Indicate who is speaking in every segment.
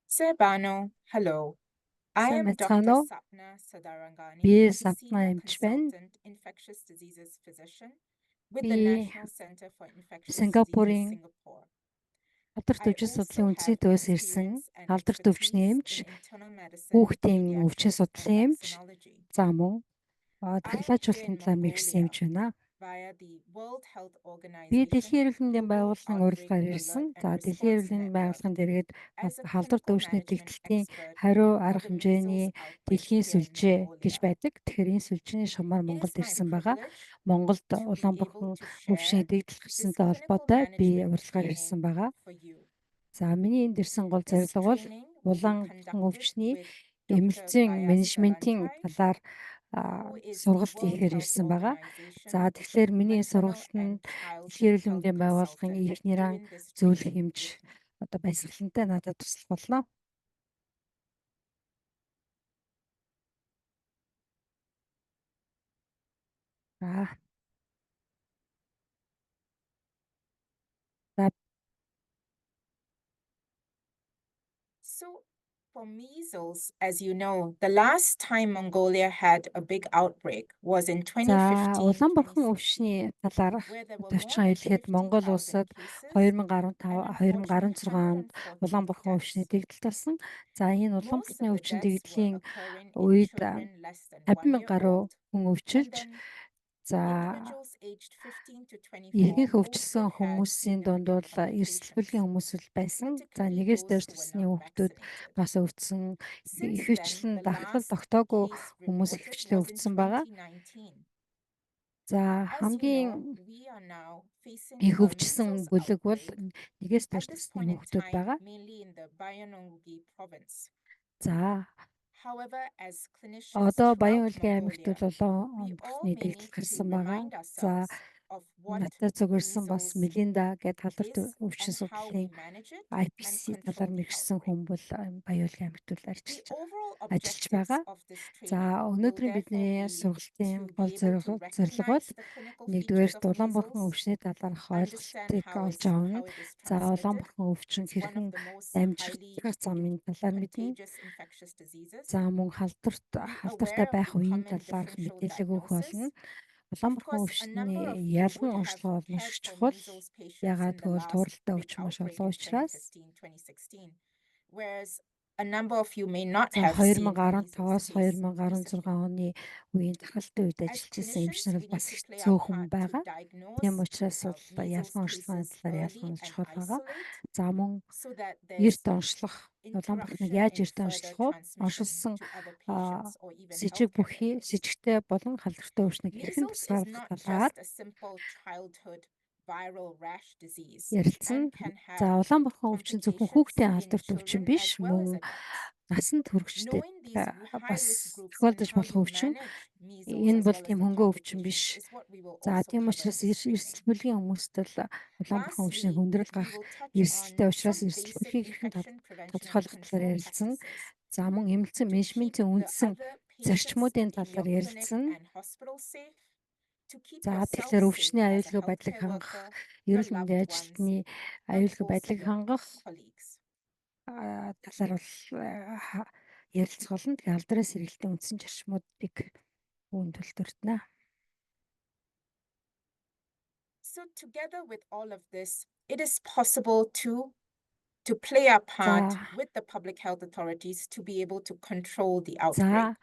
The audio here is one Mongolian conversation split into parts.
Speaker 1: Sebano, hello. I
Speaker 2: Сайн
Speaker 1: am
Speaker 2: байцгаана
Speaker 1: Dr.
Speaker 2: уу?
Speaker 1: Sapna Sadarangani,
Speaker 2: Би Сапна
Speaker 1: Senior
Speaker 2: эмч байна.
Speaker 1: Consultant, Infectious Diseases Physician with the
Speaker 2: Би
Speaker 1: National Center for Infectious Diseases,
Speaker 2: Сингапурын
Speaker 1: Singapore.
Speaker 2: алдарт
Speaker 1: I
Speaker 2: өвчин
Speaker 1: also
Speaker 2: судлалын үндэсний
Speaker 1: have
Speaker 2: төвөөс ирсэн
Speaker 1: experience and
Speaker 2: алдарт өвчний
Speaker 1: expertise
Speaker 2: эмч,
Speaker 1: in internal medicine,
Speaker 2: хүүхдийн өвчин
Speaker 1: pediatrics, and
Speaker 2: судлалын эмч,
Speaker 1: vaccinology.
Speaker 2: за мөн
Speaker 1: I am here
Speaker 2: дахиалаажуулалтын
Speaker 1: in
Speaker 2: талаар мэргэжсэн
Speaker 1: Mongolia
Speaker 2: эмч байна.
Speaker 1: via the World Health
Speaker 2: Би
Speaker 1: Organization
Speaker 2: Дэлхийн эрүүл мэндийн
Speaker 1: Global
Speaker 2: байгууллагын
Speaker 1: Outbreak
Speaker 2: урилгаар ирсэн.
Speaker 1: Alert and
Speaker 2: За Дэлхийн
Speaker 1: Response
Speaker 2: эрүүл мэндийн
Speaker 1: Network
Speaker 2: байгууллагын дэргэд
Speaker 1: as a
Speaker 2: халдвар
Speaker 1: clinical
Speaker 2: өвчний
Speaker 1: management
Speaker 2: дэгдэлтийн
Speaker 1: expert
Speaker 2: хариу
Speaker 1: for
Speaker 2: арга
Speaker 1: the
Speaker 2: хэмжээний
Speaker 1: measles outbreak
Speaker 2: дэлхийн
Speaker 1: here in
Speaker 2: сүлжээ гэж
Speaker 1: Mongolia.
Speaker 2: байдаг. Тэгэхээр энэ сүлжээний шугамар
Speaker 1: It is
Speaker 2: Монголд
Speaker 1: my
Speaker 2: ирсэн байгаа.
Speaker 1: privilege
Speaker 2: Монголд
Speaker 1: to be
Speaker 2: улаан
Speaker 1: able
Speaker 2: бурхан
Speaker 1: to
Speaker 2: өвчний
Speaker 1: share
Speaker 2: дэгдэл
Speaker 1: this
Speaker 2: гарсантай
Speaker 1: clinical
Speaker 2: холбоотой би
Speaker 1: management
Speaker 2: урилгаар
Speaker 1: training
Speaker 2: ирсэн байгаа.
Speaker 1: for you.
Speaker 2: За миний энд ирсэн гол
Speaker 1: This
Speaker 2: зорилго бол
Speaker 1: training will be
Speaker 2: улаан бурхан
Speaker 1: conducted
Speaker 2: өвчний
Speaker 1: with Dr.
Speaker 2: эмнэлзийн
Speaker 1: Gaya
Speaker 2: менежментийн
Speaker 1: Salantai,
Speaker 2: талаар
Speaker 1: who is the
Speaker 2: сургалт
Speaker 1: World
Speaker 2: хийхээр
Speaker 1: Health
Speaker 2: ирсэн байгаа. За
Speaker 1: Organization
Speaker 2: тэгэхээр миний
Speaker 1: maternal
Speaker 2: сургалт нь
Speaker 1: and child
Speaker 2: Дэлхийн эрүүл
Speaker 1: health
Speaker 2: мэндийн байгууллагын
Speaker 1: consultant
Speaker 2: эхнэрэн
Speaker 1: doing this
Speaker 2: зөвлөх
Speaker 1: training
Speaker 2: эмч
Speaker 1: with me.
Speaker 2: одоо баясгалантай надад туслах болно. За. За.
Speaker 1: So for measles, as you know, the last time Mongolia had a big outbreak was in
Speaker 2: За
Speaker 1: 2015
Speaker 2: улаан бурхан
Speaker 1: 2016,
Speaker 2: өвчний талаарх
Speaker 1: where there were more
Speaker 2: товчхон
Speaker 1: than
Speaker 2: хэлэхэд Монгол
Speaker 1: 50,000
Speaker 2: улсад
Speaker 1: cases
Speaker 2: 2015
Speaker 1: and unfortunately
Speaker 2: 2016 онд улаан
Speaker 1: 140
Speaker 2: бурхан өвчний
Speaker 1: deaths.
Speaker 2: дэгдэлт болсон. За энэ улаан
Speaker 1: Most
Speaker 2: бурханы
Speaker 1: of the
Speaker 2: өвчин
Speaker 1: deaths were
Speaker 2: дэгдлийн
Speaker 1: occurring in
Speaker 2: үед
Speaker 1: children less than
Speaker 2: 50
Speaker 1: 1
Speaker 2: мянга
Speaker 1: year
Speaker 2: гаруй
Speaker 1: old,
Speaker 2: хүн
Speaker 1: and
Speaker 2: өвчилж
Speaker 1: then
Speaker 2: за
Speaker 1: individuals aged 15 to 24
Speaker 2: ихэнх
Speaker 1: also
Speaker 2: өвчлсөн
Speaker 1: had
Speaker 2: хүмүүсийн дунд
Speaker 1: significant
Speaker 2: бол эрсдэл
Speaker 1: complications,
Speaker 2: бүлгийн хүмүүс л байсан. За
Speaker 1: particularly
Speaker 2: нэгээс
Speaker 1: those
Speaker 2: дээш
Speaker 1: who were
Speaker 2: насны
Speaker 1: not
Speaker 2: хүүхдүүд
Speaker 1: vaccinated.
Speaker 2: бас өвдсөн.
Speaker 1: Since then,
Speaker 2: Ихэвчлэн
Speaker 1: the
Speaker 2: дахлал
Speaker 1: last
Speaker 2: тогтоогүй
Speaker 1: case
Speaker 2: хүмүүс
Speaker 1: reported
Speaker 2: ихэвчлэн
Speaker 1: was in
Speaker 2: өвдсөн байгаа.
Speaker 1: 2019.
Speaker 2: За
Speaker 1: As you
Speaker 2: хамгийн
Speaker 1: know, we are now facing
Speaker 2: их
Speaker 1: a
Speaker 2: өвчсөн
Speaker 1: measles
Speaker 2: бүлэг бол
Speaker 1: outbreak
Speaker 2: нэгээс дээш
Speaker 1: at this
Speaker 2: насны
Speaker 1: point in
Speaker 2: хүүхдүүд
Speaker 1: time,
Speaker 2: байгаа.
Speaker 1: mainly in the Bayanongi province.
Speaker 2: За
Speaker 1: However, as clinicians
Speaker 2: одоо
Speaker 1: throughout
Speaker 2: Баян-Өлгийн аймагт
Speaker 1: Mongolia,
Speaker 2: бол улаан
Speaker 1: we all
Speaker 2: бурхны
Speaker 1: may
Speaker 2: дэгдэл
Speaker 1: need to
Speaker 2: гарсан байгаа.
Speaker 1: remind
Speaker 2: За
Speaker 1: ourselves of what
Speaker 2: надад зүгэрсэн бас
Speaker 1: measles
Speaker 2: Мелинда гээд халдвар
Speaker 1: is
Speaker 2: өвчин
Speaker 1: and how we
Speaker 2: судлалын
Speaker 1: manage it and
Speaker 2: IPC
Speaker 1: control
Speaker 2: талаар
Speaker 1: the
Speaker 2: мэргэжсэн
Speaker 1: outbreak.
Speaker 2: хүн бол Баян-Өлгийн аймагт бол
Speaker 1: The
Speaker 2: ажиллаж
Speaker 1: overall
Speaker 2: ажиллаж
Speaker 1: objectives
Speaker 2: байгаа.
Speaker 1: of this
Speaker 2: За
Speaker 1: training will
Speaker 2: өнөөдрийн
Speaker 1: therefore
Speaker 2: бидний
Speaker 1: be
Speaker 2: сургалтын
Speaker 1: to
Speaker 2: гол
Speaker 1: be able to
Speaker 2: зорилго бол
Speaker 1: recognize the clinical features
Speaker 2: нэгдүгээрт
Speaker 1: of
Speaker 2: улаан бурхан
Speaker 1: measles,
Speaker 2: өвчний талаарх
Speaker 1: understand
Speaker 2: ойлголтыг
Speaker 1: how
Speaker 2: олж
Speaker 1: is
Speaker 2: авна.
Speaker 1: how it is
Speaker 2: За улаан
Speaker 1: transmitted.
Speaker 2: бурхан өвчин
Speaker 1: It's one of
Speaker 2: хэрхэн
Speaker 1: the most
Speaker 2: дамжих
Speaker 1: highly
Speaker 2: замын талаар мэднэ.
Speaker 1: contagious infectious diseases.
Speaker 2: За мөн халдварт
Speaker 1: Be
Speaker 2: халдвартай
Speaker 1: aware of
Speaker 2: байх
Speaker 1: the
Speaker 2: үеийн
Speaker 1: common
Speaker 2: талаарх
Speaker 1: differential
Speaker 2: мэдээлэл өгөх болно.
Speaker 1: diagnosis.
Speaker 2: Улаан
Speaker 1: Of
Speaker 2: бурхан
Speaker 1: course, a
Speaker 2: өвчний
Speaker 1: number of you
Speaker 2: ялган
Speaker 1: would have
Speaker 2: онцлогоо бол маш
Speaker 1: cared
Speaker 2: их
Speaker 1: for
Speaker 2: чухал.
Speaker 1: measles patients in
Speaker 2: Яагаад
Speaker 1: the
Speaker 2: гэвэл
Speaker 1: last
Speaker 2: тууралтай
Speaker 1: big
Speaker 2: өвчин маш
Speaker 1: outbreak
Speaker 2: олон
Speaker 1: in
Speaker 2: учраас
Speaker 1: 2015, 2016, whereas a number of you may not
Speaker 2: за
Speaker 1: have seen a measles
Speaker 2: 2015-аас
Speaker 1: case
Speaker 2: 2016
Speaker 1: recently.
Speaker 2: оны үеийн тархалтын үед
Speaker 1: As
Speaker 2: ажиллаж исэн эмч
Speaker 1: clinicians,
Speaker 2: нар
Speaker 1: we
Speaker 2: бол бас
Speaker 1: need to
Speaker 2: их
Speaker 1: play our
Speaker 2: цөөхөн
Speaker 1: part to
Speaker 2: байгаа. Тийм
Speaker 1: diagnose
Speaker 2: учраас бол
Speaker 1: measles
Speaker 2: ялган онцлогын
Speaker 1: cases
Speaker 2: талаар
Speaker 1: early
Speaker 2: ялган
Speaker 1: and
Speaker 2: чухал байгаа.
Speaker 1: isolate
Speaker 2: За мөн
Speaker 1: so that there's
Speaker 2: эрт онцлох улаан бурхныг
Speaker 1: interruption
Speaker 2: яаж
Speaker 1: in
Speaker 2: эрт
Speaker 1: further
Speaker 2: онцлох вэ?
Speaker 1: transmission
Speaker 2: Оншилсан
Speaker 1: to other patients or even
Speaker 2: сэжиг
Speaker 1: healthcare
Speaker 2: бүхий
Speaker 1: workers.
Speaker 2: сэжигтэй болон халдвартай өвчнийг хэрхэн
Speaker 1: Measles is
Speaker 2: тусгаарлах
Speaker 1: not
Speaker 2: талаар
Speaker 1: just a simple childhood viral rash disease
Speaker 2: ярилцсан.
Speaker 1: and can
Speaker 2: За
Speaker 1: have
Speaker 2: улаан бурхан өвчин зөвхөн
Speaker 1: complications
Speaker 2: хүүхдийн
Speaker 1: in
Speaker 2: халдварт өвчин
Speaker 1: children
Speaker 2: биш,
Speaker 1: as well as
Speaker 2: мөн
Speaker 1: adults.
Speaker 2: насанд хүрэгчдэд
Speaker 1: Knowing these high
Speaker 2: бас
Speaker 1: risk groups and
Speaker 2: тохиолдож
Speaker 1: how
Speaker 2: болох
Speaker 1: you
Speaker 2: өвчин.
Speaker 1: manage measles
Speaker 2: Энэ
Speaker 1: as
Speaker 2: бол
Speaker 1: well as
Speaker 2: тийм
Speaker 1: the
Speaker 2: хөнгөн өвчин биш.
Speaker 1: complications is what we will
Speaker 2: За
Speaker 1: also
Speaker 2: тийм
Speaker 1: cover in
Speaker 2: учраас
Speaker 1: this training.
Speaker 2: эрсдэл бүлгийн хүмүүст бол улаан бурхан өвчний
Speaker 1: Lastly,
Speaker 2: хүндрэл
Speaker 1: we
Speaker 2: гарах
Speaker 1: will touch
Speaker 2: эрсдэлтэй
Speaker 1: on
Speaker 2: учраас
Speaker 1: some
Speaker 2: эрсдэл
Speaker 1: basic
Speaker 2: бүлгийг хэрхэн
Speaker 1: infection prevention and
Speaker 2: тодорхойлох талаар
Speaker 1: control
Speaker 2: ярилцсан.
Speaker 1: practices
Speaker 2: За мөн эмнэлзэн
Speaker 1: to keep
Speaker 2: менежментийн
Speaker 1: the
Speaker 2: үндсэн
Speaker 1: other patients
Speaker 2: зарчмуудын
Speaker 1: in your
Speaker 2: талаар
Speaker 1: clinic
Speaker 2: ярилцсан.
Speaker 1: and hospital safe, to keep
Speaker 2: За
Speaker 1: yourself
Speaker 2: тэгэхээр
Speaker 1: safe
Speaker 2: өвчний
Speaker 1: as a
Speaker 2: аюулгүй байдлыг
Speaker 1: healthcare
Speaker 2: хангах,
Speaker 1: worker, your
Speaker 2: эрүүл мэндийн
Speaker 1: loved ones,
Speaker 2: ажилтны
Speaker 1: and
Speaker 2: аюулгүй
Speaker 1: also
Speaker 2: байдлыг
Speaker 1: your
Speaker 2: хангах
Speaker 1: colleagues.
Speaker 2: талаар бол ярилцах болно. Тэгээ алдрын сэргийлтийн үндсэн зарчмуудыг үүнд төлөвлөртнө.
Speaker 1: So together with all of this, it is possible to play our part
Speaker 2: За
Speaker 1: with the public health authorities to be able to control the outbreak.
Speaker 2: За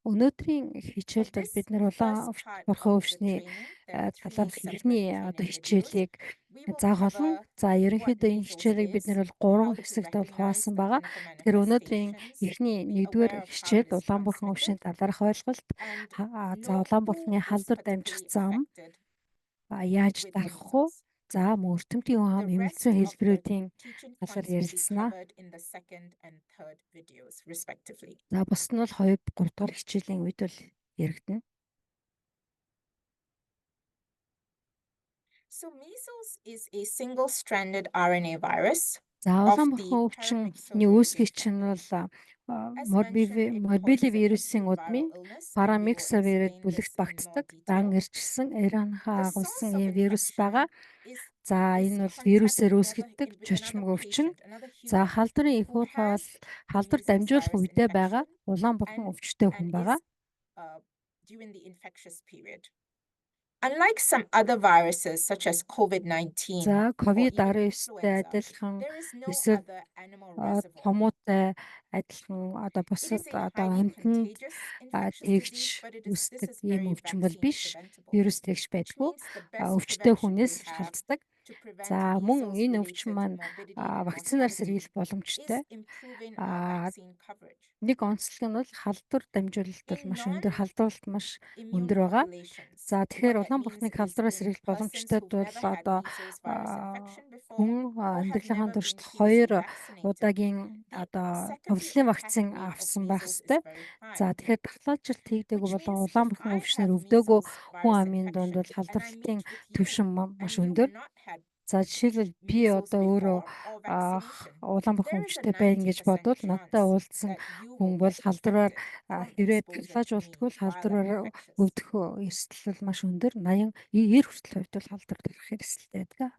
Speaker 2: өнөөдрийн хичээлд бол бид нар улаан бурхан өвчний талаарх эхний одоо хичээлийг заах болно. За ерөнхийдөө энэ хичээлийг бид нар бол гурван хэсэгт бол хуваасан байгаа. Тэгэхээр өнөөдрийн эхний нэгдүгээр хичээл улаан бурхан өвчний талаарх ойлголт, за улаан бурханы халдвар дамжих зам яаж дарах вэ? За мөн өртөмтгий хүн ам эмнэлзүйн хэлбэрүүдийн талаар ярилцсанаа. За бусад нь бол 2 3 дугаар хичээлийн үед бол яригдана.
Speaker 1: So measles is a single-stranded RNA virus.
Speaker 2: За улаан бурхан өвчний үүсгэгч нь бол морбиливирусын удмын парамиксовирус бүлэгт багтдаг дан эрчилсэн РНХ агуулсан ийм вирус байгаа. За
Speaker 1: is
Speaker 2: энэ бол
Speaker 1: contact
Speaker 2: вирусээр
Speaker 1: with
Speaker 2: үүсгэгддэг
Speaker 1: with another
Speaker 2: чочмог өвчин.
Speaker 1: patient, another
Speaker 2: За
Speaker 1: human
Speaker 2: халдварын эх
Speaker 1: who
Speaker 2: уурхай бол
Speaker 1: has
Speaker 2: халдвар
Speaker 1: measles
Speaker 2: дамжуулах
Speaker 1: virus
Speaker 2: үедээ байгаа
Speaker 1: infection
Speaker 2: улаан бурхан
Speaker 1: and
Speaker 2: өвчтэй хүн
Speaker 1: and
Speaker 2: байгаа.
Speaker 1: is during the infectious period. Unlike some other viruses such as COVID-19
Speaker 2: За
Speaker 1: or even
Speaker 2: COVID-19-тэй
Speaker 1: influenza,
Speaker 2: адилхан
Speaker 1: there is no
Speaker 2: эсвэл
Speaker 1: other animal reservoir.
Speaker 2: томуутай адилхан одоо
Speaker 1: It
Speaker 2: бусад
Speaker 1: is a
Speaker 2: одоо
Speaker 1: highly
Speaker 2: амьтанд
Speaker 1: contagious infectious
Speaker 2: тэгж
Speaker 1: disease, but it is this
Speaker 2: үүсдэг
Speaker 1: is
Speaker 2: ийм
Speaker 1: very
Speaker 2: өвчин бол
Speaker 1: vaccine
Speaker 2: биш.
Speaker 1: preventable,
Speaker 2: Вирус тэгж
Speaker 1: which
Speaker 2: байдгүй.
Speaker 1: means the best
Speaker 2: Өвчтэй
Speaker 1: prevention we
Speaker 2: хүнээс
Speaker 1: have
Speaker 2: халддаг.
Speaker 1: to prevent
Speaker 2: За мөн
Speaker 1: measles
Speaker 2: энэ өвчин
Speaker 1: related
Speaker 2: маань
Speaker 1: morbidity and
Speaker 2: вакцинаар
Speaker 1: mortality
Speaker 2: сэргийлэх
Speaker 1: is
Speaker 2: боломжтой.
Speaker 1: improving our
Speaker 2: А
Speaker 1: vaccine coverage.
Speaker 2: нэг онцлог нь бол халдвар дамжуулалт бол
Speaker 1: In
Speaker 2: маш өндөр, халдварлалт маш
Speaker 1: non-immune
Speaker 2: өндөр байгаа.
Speaker 1: populations,
Speaker 2: За тэгэхээр
Speaker 1: what that
Speaker 2: улаан
Speaker 1: means
Speaker 2: бурхныг
Speaker 1: is
Speaker 2: халдвараас
Speaker 1: in
Speaker 2: сэргийлэх
Speaker 1: persons
Speaker 2: боломжтой
Speaker 1: who've
Speaker 2: бол
Speaker 1: never had
Speaker 2: одоо
Speaker 1: measles virus infection before
Speaker 2: хүн
Speaker 1: or have
Speaker 2: амьдралынхаа
Speaker 1: never
Speaker 2: туршид
Speaker 1: been previously
Speaker 2: 2
Speaker 1: vaccinated,
Speaker 2: удаагийн
Speaker 1: the
Speaker 2: одоо
Speaker 1: secondary
Speaker 2: хувлалын
Speaker 1: attack
Speaker 2: вакцин
Speaker 1: rate of
Speaker 2: авсан байх
Speaker 1: measles is
Speaker 2: ёстой.
Speaker 1: very
Speaker 2: За
Speaker 1: high,
Speaker 2: тэгэхээр дархлаачлалт хийгдээгүй
Speaker 1: which
Speaker 2: болон
Speaker 1: means
Speaker 2: улаан
Speaker 1: if
Speaker 2: бурхан
Speaker 1: I
Speaker 2: өвчнөр
Speaker 1: have
Speaker 2: өвдөөгүй
Speaker 1: measles
Speaker 2: хүн
Speaker 1: virus
Speaker 2: амын дунд
Speaker 1: infection
Speaker 2: бол
Speaker 1: and I
Speaker 2: халдварлалтын
Speaker 1: meet with you
Speaker 2: түвшин маш
Speaker 1: and you've
Speaker 2: өндөр.
Speaker 1: not had
Speaker 2: За жишээлбэл би
Speaker 1: measles
Speaker 2: одоо өөрөө
Speaker 1: before or
Speaker 2: ах
Speaker 1: vaccination,
Speaker 2: улаан бурхан
Speaker 1: there is a
Speaker 2: өвчтэй байна гэж
Speaker 1: 90%
Speaker 2: бодвол надтай
Speaker 1: chance
Speaker 2: уулзсан
Speaker 1: that you
Speaker 2: хүн
Speaker 1: will
Speaker 2: бол
Speaker 1: get
Speaker 2: халдвараар
Speaker 1: infected from
Speaker 2: хэрвээ
Speaker 1: exposure to me
Speaker 2: дархлаажуулдаггүй бол
Speaker 1: while I'm
Speaker 2: халдвараар
Speaker 1: infectious.
Speaker 2: өвдөх эрсдэл бол маш өндөр. 80 90 хүртэл хувьд бол халдвар тарих эрсдэлтэй байдаг.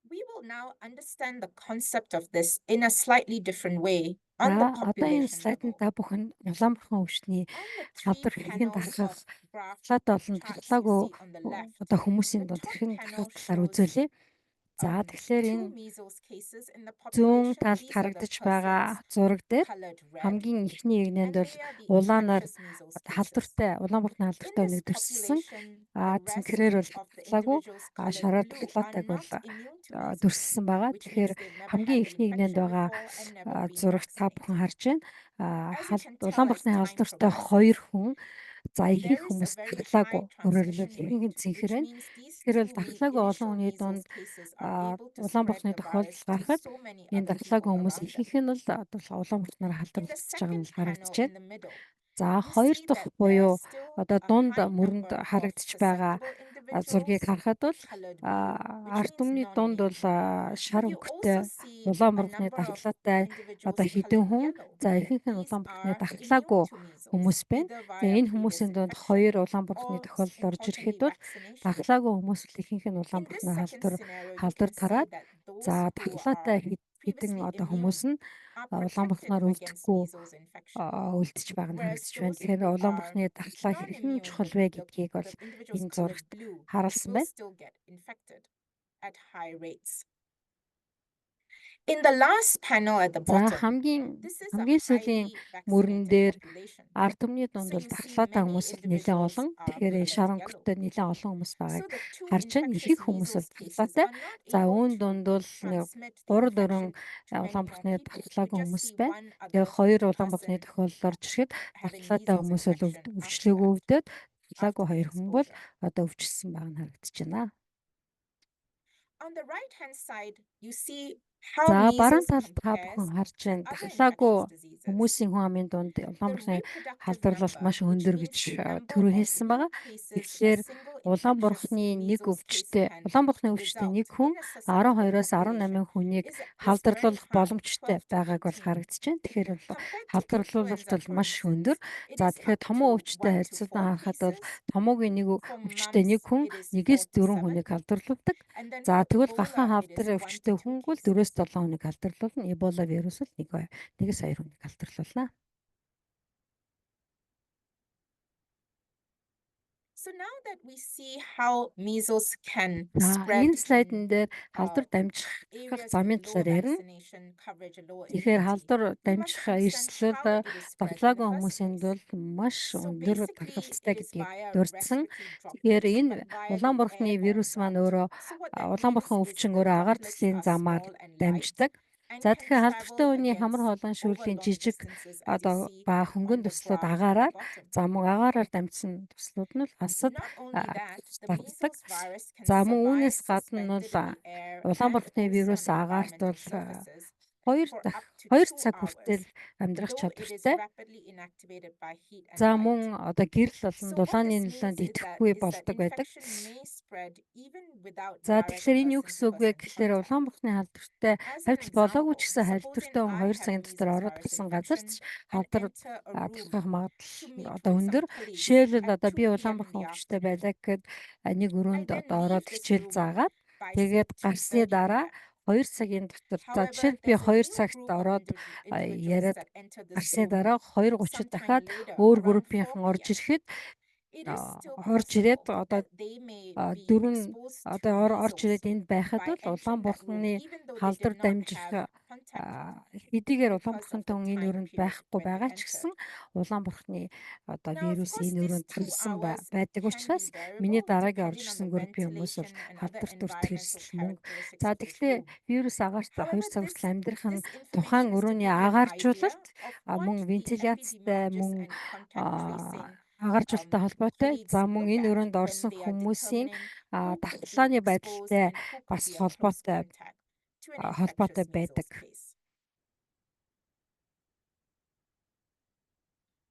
Speaker 1: We will now understand the concept of this in a slightly different way on
Speaker 2: За
Speaker 1: the
Speaker 2: одоо энэ
Speaker 1: population
Speaker 2: слайданд
Speaker 1: level.
Speaker 2: та бүхэн улаан бурхан өвчний
Speaker 1: On the three
Speaker 2: халдвар хэрхэн
Speaker 1: panels
Speaker 2: дархах
Speaker 1: of graph
Speaker 2: дархлаатай болон
Speaker 1: charts you
Speaker 2: дархлаагүй
Speaker 1: see on the left,
Speaker 2: одоо хүмүүсийн
Speaker 1: the
Speaker 2: дунд
Speaker 1: top
Speaker 2: хэрхэн
Speaker 1: panel
Speaker 2: дархах талаар
Speaker 1: shows
Speaker 2: үзүүлье. За тэгэхээр
Speaker 1: two
Speaker 2: энэ
Speaker 1: measles cases in the
Speaker 2: зүүн
Speaker 1: population.
Speaker 2: талд
Speaker 1: These are the
Speaker 2: харагдаж байгаа
Speaker 1: persons
Speaker 2: зураг дээр
Speaker 1: colored red,
Speaker 2: хамгийн эхний эгнээнд
Speaker 1: and
Speaker 2: бол
Speaker 1: they are the
Speaker 2: улаанаар
Speaker 1: infectious measles
Speaker 2: одоо
Speaker 1: cases.
Speaker 2: халдвартай улаан бурхны
Speaker 1: In
Speaker 2: халдвартай
Speaker 1: this
Speaker 2: хүнийг дүрсэлсэн.
Speaker 1: population, the rest
Speaker 2: Цэнхрээр бол
Speaker 1: of the
Speaker 2: дархлаагүй,
Speaker 1: individuals colored
Speaker 2: шараар
Speaker 1: blue are
Speaker 2: дархлаатайг бол
Speaker 1: not immune to measles,
Speaker 2: дүрсэлсэн байгаа.
Speaker 1: which
Speaker 2: Тэгэхээр
Speaker 1: means they've never
Speaker 2: хамгийн
Speaker 1: had the
Speaker 2: эхний эгнээнд
Speaker 1: infection
Speaker 2: байгаа
Speaker 1: before and never been
Speaker 2: зурагт та бүхэн
Speaker 1: vaccinated.
Speaker 2: харж байна.
Speaker 1: As you can
Speaker 2: Улаан
Speaker 1: tell as
Speaker 2: бурхны
Speaker 1: time
Speaker 2: халдвартай
Speaker 1: progresses,
Speaker 2: 2 хүн, за
Speaker 1: there
Speaker 2: ихэнх
Speaker 1: is a
Speaker 2: хүмүүс
Speaker 1: very
Speaker 2: дархлаагүй.
Speaker 1: high
Speaker 2: Өөрөөр
Speaker 1: transmission
Speaker 2: хэлбэл ихэнх нь
Speaker 1: rate,
Speaker 2: цэнхэр
Speaker 1: which
Speaker 2: байна.
Speaker 1: means these
Speaker 2: Тэгэхээр бол
Speaker 1: two
Speaker 2: дархлаагүй олон
Speaker 1: initial
Speaker 2: хүний
Speaker 1: measles
Speaker 2: дунд
Speaker 1: cases are able to
Speaker 2: улаан
Speaker 1: spread
Speaker 2: бурхны
Speaker 1: the virus
Speaker 2: тохиолдол
Speaker 1: to
Speaker 2: гарахад
Speaker 1: so many
Speaker 2: энэ
Speaker 1: other
Speaker 2: дархлаагүй
Speaker 1: people
Speaker 2: хүмүүс
Speaker 1: around them.
Speaker 2: ихэнх нь бол одоо улаан бурхнаар
Speaker 1: In the
Speaker 2: халдварлагдаж байгаа нь
Speaker 1: second
Speaker 2: харагдаж
Speaker 1: panel in
Speaker 2: байна.
Speaker 1: the middle,
Speaker 2: За
Speaker 1: you
Speaker 2: хоёр
Speaker 1: see
Speaker 2: дахь
Speaker 1: that there are
Speaker 2: буюу
Speaker 1: still
Speaker 2: одоо
Speaker 1: a
Speaker 2: дунд
Speaker 1: high
Speaker 2: мөрөнд
Speaker 1: number of
Speaker 2: харагдаж байгаа
Speaker 1: susceptible
Speaker 2: зургийг
Speaker 1: individuals
Speaker 2: харахад бол
Speaker 1: colored blue, which
Speaker 2: ард
Speaker 1: means
Speaker 2: түмний дунд
Speaker 1: non-immune.
Speaker 2: бол шар
Speaker 1: But you
Speaker 2: өнгөтэй
Speaker 1: also see
Speaker 2: улаан
Speaker 1: a
Speaker 2: бурхны
Speaker 1: number of
Speaker 2: дархлаатай одоо
Speaker 1: individuals
Speaker 2: хэдэн
Speaker 1: colored
Speaker 2: хүн,
Speaker 1: yellow.
Speaker 2: за ихэнх нь
Speaker 1: These
Speaker 2: улаан бурхны
Speaker 1: are immune
Speaker 2: дархлаагүй
Speaker 1: to measles,
Speaker 2: хүмүүс байна.
Speaker 1: either
Speaker 2: За
Speaker 1: via
Speaker 2: энэ
Speaker 1: previous
Speaker 2: хүмүүсийн дунд
Speaker 1: infection
Speaker 2: хоёр улаан бурхны
Speaker 1: or
Speaker 2: тохиолдол орж ирэхэд
Speaker 1: importantly
Speaker 2: бол
Speaker 1: vaccination.
Speaker 2: дархлаагүй хүмүүс л ихэнх нь улаан
Speaker 1: In this
Speaker 2: бурхны
Speaker 1: second
Speaker 2: халдвар
Speaker 1: scenario, you
Speaker 2: халдвар
Speaker 1: can see
Speaker 2: тараад
Speaker 1: that
Speaker 2: за
Speaker 1: those who are
Speaker 2: дархлаатай хэдэн
Speaker 1: previously
Speaker 2: одоо хүмүүс
Speaker 1: immune
Speaker 2: нь
Speaker 1: are
Speaker 2: улаан
Speaker 1: protected
Speaker 2: бурхнаар
Speaker 1: against
Speaker 2: өвдөхгүй
Speaker 1: measles infection,
Speaker 2: үлдэж байгаа нь
Speaker 1: whereas
Speaker 2: харагдаж байна.
Speaker 1: those
Speaker 2: Тэгэхээр
Speaker 1: who
Speaker 2: улаан
Speaker 1: are
Speaker 2: бурхны дархлаа хэрхэн
Speaker 1: non-immune,
Speaker 2: чухал
Speaker 1: the,
Speaker 2: вэ
Speaker 1: the,
Speaker 2: гэдгийг бол
Speaker 1: the individuals
Speaker 2: энэ
Speaker 1: colored
Speaker 2: зурагт
Speaker 1: blue
Speaker 2: харуулсан
Speaker 1: will
Speaker 2: байна.
Speaker 1: still get infected at high rates. In the last panel at the
Speaker 2: За
Speaker 1: bottom,
Speaker 2: хамгийн
Speaker 1: this is a
Speaker 2: хамгийн сүүлийн
Speaker 1: highly
Speaker 2: мөрөн
Speaker 1: vaccinated
Speaker 2: дээр
Speaker 1: population.
Speaker 2: ард түмний дунд
Speaker 1: So
Speaker 2: бол
Speaker 1: you see
Speaker 2: дархлаатай
Speaker 1: many
Speaker 2: хүмүүс л нэлээд
Speaker 1: individuals
Speaker 2: олон.
Speaker 1: are
Speaker 2: Тэгэхээр энэ
Speaker 1: colored
Speaker 2: шар
Speaker 1: yellow.
Speaker 2: өнгөтэй нэлээд олон хүмүүс байгааг
Speaker 1: So the two
Speaker 2: харж байна.
Speaker 1: infectious
Speaker 2: Ихэнх хүмүүс
Speaker 1: measles
Speaker 2: бол
Speaker 1: cases
Speaker 2: дархлаатай.
Speaker 1: are not
Speaker 2: За
Speaker 1: able
Speaker 2: үүн
Speaker 1: to
Speaker 2: дунд бол нэг
Speaker 1: transmit the
Speaker 2: 3 4
Speaker 1: infection to many
Speaker 2: улаан
Speaker 1: more
Speaker 2: бурхны
Speaker 1: people. You
Speaker 2: дархлаагүй
Speaker 1: just
Speaker 2: хүмүүс
Speaker 1: see
Speaker 2: байна.
Speaker 1: one
Speaker 2: Тэгээ
Speaker 1: other
Speaker 2: хоёр улаан бурхны
Speaker 1: person
Speaker 2: тохиолдол орж ирэхэд
Speaker 1: having
Speaker 2: дархлаатай
Speaker 1: measles
Speaker 2: хүмүүс бол
Speaker 1: infection after
Speaker 2: өвчлөөгөө
Speaker 1: that,
Speaker 2: өвдөд дархлаагүй
Speaker 1: after the
Speaker 2: хоёр хүн бол
Speaker 1: exposure.
Speaker 2: одоо өвчлсөн байгаа нь харагдаж байна.
Speaker 1: On the right-hand side, you see how
Speaker 2: За баруун
Speaker 1: measles
Speaker 2: талд та бүхэн
Speaker 1: compares
Speaker 2: харж
Speaker 1: to
Speaker 2: байна.
Speaker 1: other
Speaker 2: Дархлаагүй
Speaker 1: infectious diseases.
Speaker 2: хүмүүсийн хүн амын дунд
Speaker 1: The
Speaker 2: улаан бурхны
Speaker 1: reproductive
Speaker 2: халдварлалт
Speaker 1: number,
Speaker 2: маш
Speaker 1: which
Speaker 2: өндөр
Speaker 1: means
Speaker 2: гэж
Speaker 1: the number
Speaker 2: түрүү
Speaker 1: of
Speaker 2: хэлсэн
Speaker 1: new
Speaker 2: байгаа.
Speaker 1: cases a
Speaker 2: Тэгэхээр
Speaker 1: single
Speaker 2: улаан
Speaker 1: infectious
Speaker 2: бурхны нэг
Speaker 1: measles case
Speaker 2: өвчтэй
Speaker 1: can
Speaker 2: улаан бурхны өвчтэй нэг
Speaker 1: result
Speaker 2: хүн
Speaker 1: in a susceptible
Speaker 2: 12-оос
Speaker 1: population
Speaker 2: 18 хүнийг
Speaker 1: is very
Speaker 2: халдварлуулах
Speaker 1: high,
Speaker 2: боломжтой
Speaker 1: 12 to
Speaker 2: байгааг бол
Speaker 1: 18.
Speaker 2: харагдаж байна. Тэгэхээр бол
Speaker 1: Compared to
Speaker 2: халдварлуулалт
Speaker 1: influenza,
Speaker 2: бол
Speaker 1: for
Speaker 2: маш өндөр.
Speaker 1: instance, it
Speaker 2: За
Speaker 1: is
Speaker 2: тэгэхээр
Speaker 1: up
Speaker 2: томуу
Speaker 1: to
Speaker 2: өвчтэй
Speaker 1: 1 to
Speaker 2: харьцуулан
Speaker 1: 4
Speaker 2: харахад бол
Speaker 1: cases.
Speaker 2: томуугийн нэг
Speaker 1: For
Speaker 2: өвчтэй нэг
Speaker 1: mumps,
Speaker 2: хүн
Speaker 1: it is
Speaker 2: 1-ээс
Speaker 1: 4 to
Speaker 2: 4
Speaker 1: 7.
Speaker 2: хүнийг халдварлуулдаг.
Speaker 1: And then
Speaker 2: За
Speaker 1: for
Speaker 2: тэгвэл гахан
Speaker 1: Ebola, it
Speaker 2: хавдар
Speaker 1: is 1 to
Speaker 2: өвчтэй
Speaker 1: 2
Speaker 2: хүн бол
Speaker 1: cases.
Speaker 2: 4-7 хүнийг халдварлуулна. Эбола вирус бол 1-2 хүнийг халдварлуулна.
Speaker 1: So now that we see how measles can
Speaker 2: За
Speaker 1: spread
Speaker 2: энэ
Speaker 1: in
Speaker 2: слайдн дээр халдвар дамжих
Speaker 1: areas with
Speaker 2: замын
Speaker 1: lower
Speaker 2: талаар ярина.
Speaker 1: vaccination coverage and lower
Speaker 2: Тэгэхээр
Speaker 1: immunity,
Speaker 2: халдвар
Speaker 1: we must
Speaker 2: дамжих
Speaker 1: understand
Speaker 2: эрсдэл
Speaker 1: how it is spread in the
Speaker 2: дархлаагүй
Speaker 1: first
Speaker 2: хүмүүсийн
Speaker 1: place.
Speaker 2: тулд маш
Speaker 1: So
Speaker 2: өндөр
Speaker 1: basically,
Speaker 2: тархалцтай
Speaker 1: it is
Speaker 2: гэдгийг
Speaker 1: via
Speaker 2: дурдсан.
Speaker 1: respiratory
Speaker 2: Тэгэхээр
Speaker 1: droplets,
Speaker 2: энэ
Speaker 1: but via
Speaker 2: улаан
Speaker 1: the
Speaker 2: бурхны
Speaker 1: airborne
Speaker 2: вирус маань
Speaker 1: route.
Speaker 2: өөрөө
Speaker 1: So what that
Speaker 2: улаан
Speaker 1: means
Speaker 2: бурхан
Speaker 1: is
Speaker 2: өвчин
Speaker 1: the
Speaker 2: өөрөө агаар
Speaker 1: droplets
Speaker 2: төслийн
Speaker 1: are
Speaker 2: замаар
Speaker 1: small and light
Speaker 2: дамждаг.
Speaker 1: and
Speaker 2: За
Speaker 1: can
Speaker 2: тэгэхээр халдвартай
Speaker 1: travel
Speaker 2: хүний хамар
Speaker 1: against
Speaker 2: хоолойн
Speaker 1: over
Speaker 2: шүүрлийн
Speaker 1: long
Speaker 2: жижиг
Speaker 1: distances, as you
Speaker 2: одоо
Speaker 1: see
Speaker 2: ба хөнгөн
Speaker 1: on the
Speaker 2: туслууд
Speaker 1: graph at the
Speaker 2: агаараар
Speaker 1: bottom.
Speaker 2: за мөн агаараар дамжсан туслууд нь бол асад
Speaker 1: Not only that, the
Speaker 2: тархдаг.
Speaker 1: measles virus can
Speaker 2: За мөн
Speaker 1: survive
Speaker 2: үүнээс гадна нь бол
Speaker 1: suspended in the air
Speaker 2: улаан
Speaker 1: and
Speaker 2: бурхны
Speaker 1: also
Speaker 2: вирус
Speaker 1: on
Speaker 2: агаарт
Speaker 1: environmental
Speaker 2: бол
Speaker 1: surfaces
Speaker 2: 2
Speaker 1: for
Speaker 2: дахь
Speaker 1: up to
Speaker 2: 2
Speaker 1: 2
Speaker 2: цаг
Speaker 1: hours,
Speaker 2: хүртэл амьдрах
Speaker 1: though it is
Speaker 2: чадвартай.
Speaker 1: rapidly inactivated by heat and
Speaker 2: За
Speaker 1: light.
Speaker 2: мөн одоо гэрэл болон
Speaker 1: So what
Speaker 2: дулааны
Speaker 1: this
Speaker 2: нөлөөнд
Speaker 1: means is that
Speaker 2: идэхгүй
Speaker 1: is that
Speaker 2: болдог байдаг.
Speaker 1: infection may spread
Speaker 2: За тэгэхээр энэ юу гэсэн үг вэ гэхлээр улаан бурхны халдвартай хавьтал болоогүй ч гэсэн халдвартай хүн 2 цагийн дотор ороод гарсан газар ч халдвар тархах магадлал одоо өндөр. Жишээлбэл одоо би улаан бурхан өвчтэй байлаа гэхэд нэг өрөөнд одоо ороод хичээл заагаад тэгээд гарсны дараа 2 цагийн дотор, за жишээлбэл би 2 цагт ороод яриад гарсны дараа 2:30-д дахиад өөр группийнхан орж ирэхэд орж ирээд одоо дөрвөн одоо орж ирээд энд байхад бол улаан бурхны халдвар дамжих хэдийгээр улаан бурхантай хүн энэ өрөөнд байхгүй байгаа ч гэсэн улаан бурхны одоо вирус энэ өрөөнд тарсан байдаг учраас миний дараагийн орж ирсэн группийн хүмүүс бол халдварт өртөх эрсдэл мөн. За тэгэхээр вирус агаарт 2 цаг хүртэл амьдрах нь тухайн өрөөний агааржуулалт, мөн вентиляцтай, мөн агааржуулалттай холбоотой. За мөн энэ өрөөнд орсон хүмүүсийн давталгааны байдалтай бас холбоотой байдаг.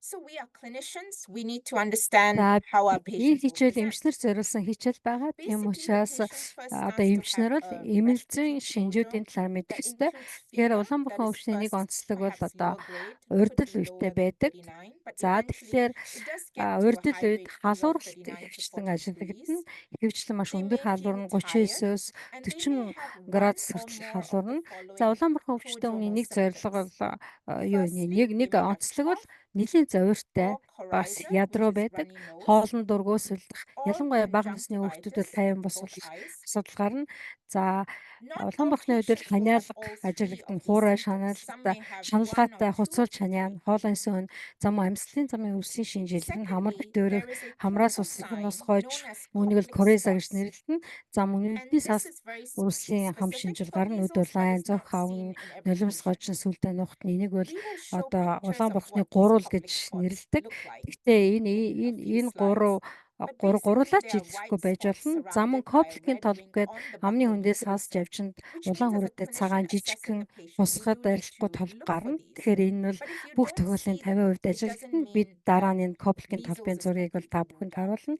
Speaker 1: So we are clinicians. We need to understand
Speaker 2: За
Speaker 1: how our
Speaker 2: энэ
Speaker 1: patients will
Speaker 2: хичээл
Speaker 1: present.
Speaker 2: эмчнэр зориулсан хичээл байгаа. Тийм
Speaker 1: Basically, the
Speaker 2: учраас
Speaker 1: patient first
Speaker 2: одоо
Speaker 1: starts to have
Speaker 2: эмчнэр бол
Speaker 1: a
Speaker 2: эмэлзэн
Speaker 1: respiratory
Speaker 2: шинжүүдийн
Speaker 1: prodrome
Speaker 2: талаар мэдэх
Speaker 1: that
Speaker 2: ёстой.
Speaker 1: includes
Speaker 2: Тэгэхээр
Speaker 1: fever
Speaker 2: улаан
Speaker 1: that
Speaker 2: бурхан
Speaker 1: is
Speaker 2: өвчний нэг
Speaker 1: first
Speaker 2: онцлог бол
Speaker 1: perhaps
Speaker 2: одоо
Speaker 1: lower grade, could
Speaker 2: урдл
Speaker 1: be
Speaker 2: үетэй
Speaker 1: lower than
Speaker 2: байдаг.
Speaker 1: 39, but
Speaker 2: За
Speaker 1: eventually
Speaker 2: тэгэхээр
Speaker 1: it does get to a
Speaker 2: урдл
Speaker 1: high
Speaker 2: үед
Speaker 1: grade fever of
Speaker 2: халууралт
Speaker 1: 39 to
Speaker 2: ихэвчлэн
Speaker 1: 40
Speaker 2: ажиглагдана.
Speaker 1: degrees.
Speaker 2: Ихэвчлэн маш
Speaker 1: They
Speaker 2: өндөр
Speaker 1: may feel
Speaker 2: халуурна
Speaker 1: tired
Speaker 2: 39-өөс
Speaker 1: and they may
Speaker 2: 40
Speaker 1: have one
Speaker 2: градус
Speaker 1: or
Speaker 2: хүртэл
Speaker 1: more of the
Speaker 2: халуурна. За
Speaker 1: following
Speaker 2: улаан бурхан өвчтэй хүний
Speaker 1: prodromal
Speaker 2: нэг зорилго
Speaker 1: symptoms.
Speaker 2: бол юу
Speaker 1: Firstly,
Speaker 2: нэг
Speaker 1: they
Speaker 2: нэг
Speaker 1: may have
Speaker 2: онцлог бол
Speaker 1: cough
Speaker 2: нэлийн зовиртой
Speaker 1: or
Speaker 2: бас
Speaker 1: coryza, which
Speaker 2: ядруу
Speaker 1: is
Speaker 2: байдаг.
Speaker 1: runny nose,
Speaker 2: Хоолн дургуй сулдах,
Speaker 1: or
Speaker 2: ялангуяа бага насны хүүхдүүд бол
Speaker 1: conjunctivitis,
Speaker 2: 50 бус
Speaker 1: both
Speaker 2: болох
Speaker 1: eyes.
Speaker 2: асуудал гарна. За
Speaker 1: Not
Speaker 2: улаан
Speaker 1: all
Speaker 2: бурхны үед бол
Speaker 1: patients will have
Speaker 2: ханиалга
Speaker 1: all three
Speaker 2: ажиглагдана.
Speaker 1: of these
Speaker 2: Хуурай
Speaker 1: symptoms. Some
Speaker 2: шаналгатай,
Speaker 1: may have one or
Speaker 2: шаналгаатай
Speaker 1: two of
Speaker 2: хуцуулж
Speaker 1: the
Speaker 2: ханиана,
Speaker 1: three.
Speaker 2: хоолойн сөн, зам амсгалын замын өвсийн шинжилэл нь хамар
Speaker 1: Secondly,
Speaker 2: битүүрэх,
Speaker 1: there is a
Speaker 2: хамраас
Speaker 1: clinical
Speaker 2: усрах
Speaker 1: sign
Speaker 2: хойч,
Speaker 1: known as
Speaker 2: үүнийг л
Speaker 1: Koplik
Speaker 2: кориза гэж
Speaker 1: spots.
Speaker 2: нэрлэдэг. За мөн
Speaker 1: And
Speaker 2: нүдний
Speaker 1: this
Speaker 2: сас
Speaker 1: is very
Speaker 2: үрслийн хам
Speaker 1: specific
Speaker 2: шинжил
Speaker 1: for
Speaker 2: гарна, нүд
Speaker 1: measles, but
Speaker 2: улаан,
Speaker 1: is
Speaker 2: зөх
Speaker 1: not
Speaker 2: хавна,
Speaker 1: seen in every
Speaker 2: нулимс
Speaker 1: patient.
Speaker 2: гожин сүлдээ нухтна. Энийг бол
Speaker 1: We will show
Speaker 2: одоо
Speaker 1: pictures
Speaker 2: улаан
Speaker 1: of
Speaker 2: бурхны
Speaker 1: what these
Speaker 2: гурвал гэж
Speaker 1: Koplik spots
Speaker 2: нэрлэдэг.
Speaker 1: look like
Speaker 2: Гэхдээ энэ
Speaker 1: in a
Speaker 2: энэ
Speaker 1: few
Speaker 2: энэ
Speaker 1: slides.
Speaker 2: гурав
Speaker 1: But
Speaker 2: гур
Speaker 1: basically,
Speaker 2: гурлаа ч
Speaker 1: they are
Speaker 2: илэрхгүй
Speaker 1: white
Speaker 2: байж
Speaker 1: spots
Speaker 2: болно. За мөн
Speaker 1: surrounded by a
Speaker 2: Копликийн
Speaker 1: red
Speaker 2: толб
Speaker 1: ring
Speaker 2: гээд
Speaker 1: on the
Speaker 2: амны
Speaker 1: buccal
Speaker 2: хөндөөс хас
Speaker 1: mucosa,
Speaker 2: жавжинд
Speaker 1: which
Speaker 2: улаан
Speaker 1: means as a
Speaker 2: хүрээтэй
Speaker 1: clinician
Speaker 2: цагаан
Speaker 1: assessing
Speaker 2: жижигхэн
Speaker 1: the patient, you
Speaker 2: хусгад
Speaker 1: do need
Speaker 2: арилахгүй
Speaker 1: to
Speaker 2: толб
Speaker 1: look for
Speaker 2: гарна.
Speaker 1: these.
Speaker 2: Тэгэхээр энэ бол
Speaker 1: But if you
Speaker 2: бүх
Speaker 1: don't
Speaker 2: тохиолдлын
Speaker 1: see them,
Speaker 2: 50%
Speaker 1: it doesn't
Speaker 2: ажиглагдана. Бид
Speaker 1: mean
Speaker 2: дараа
Speaker 1: that
Speaker 2: нь энэ Копликийн
Speaker 1: measles
Speaker 2: толбын
Speaker 1: is
Speaker 2: зургийг бол та
Speaker 1: completely
Speaker 2: бүхэнд
Speaker 1: ruled out.
Speaker 2: харуулна.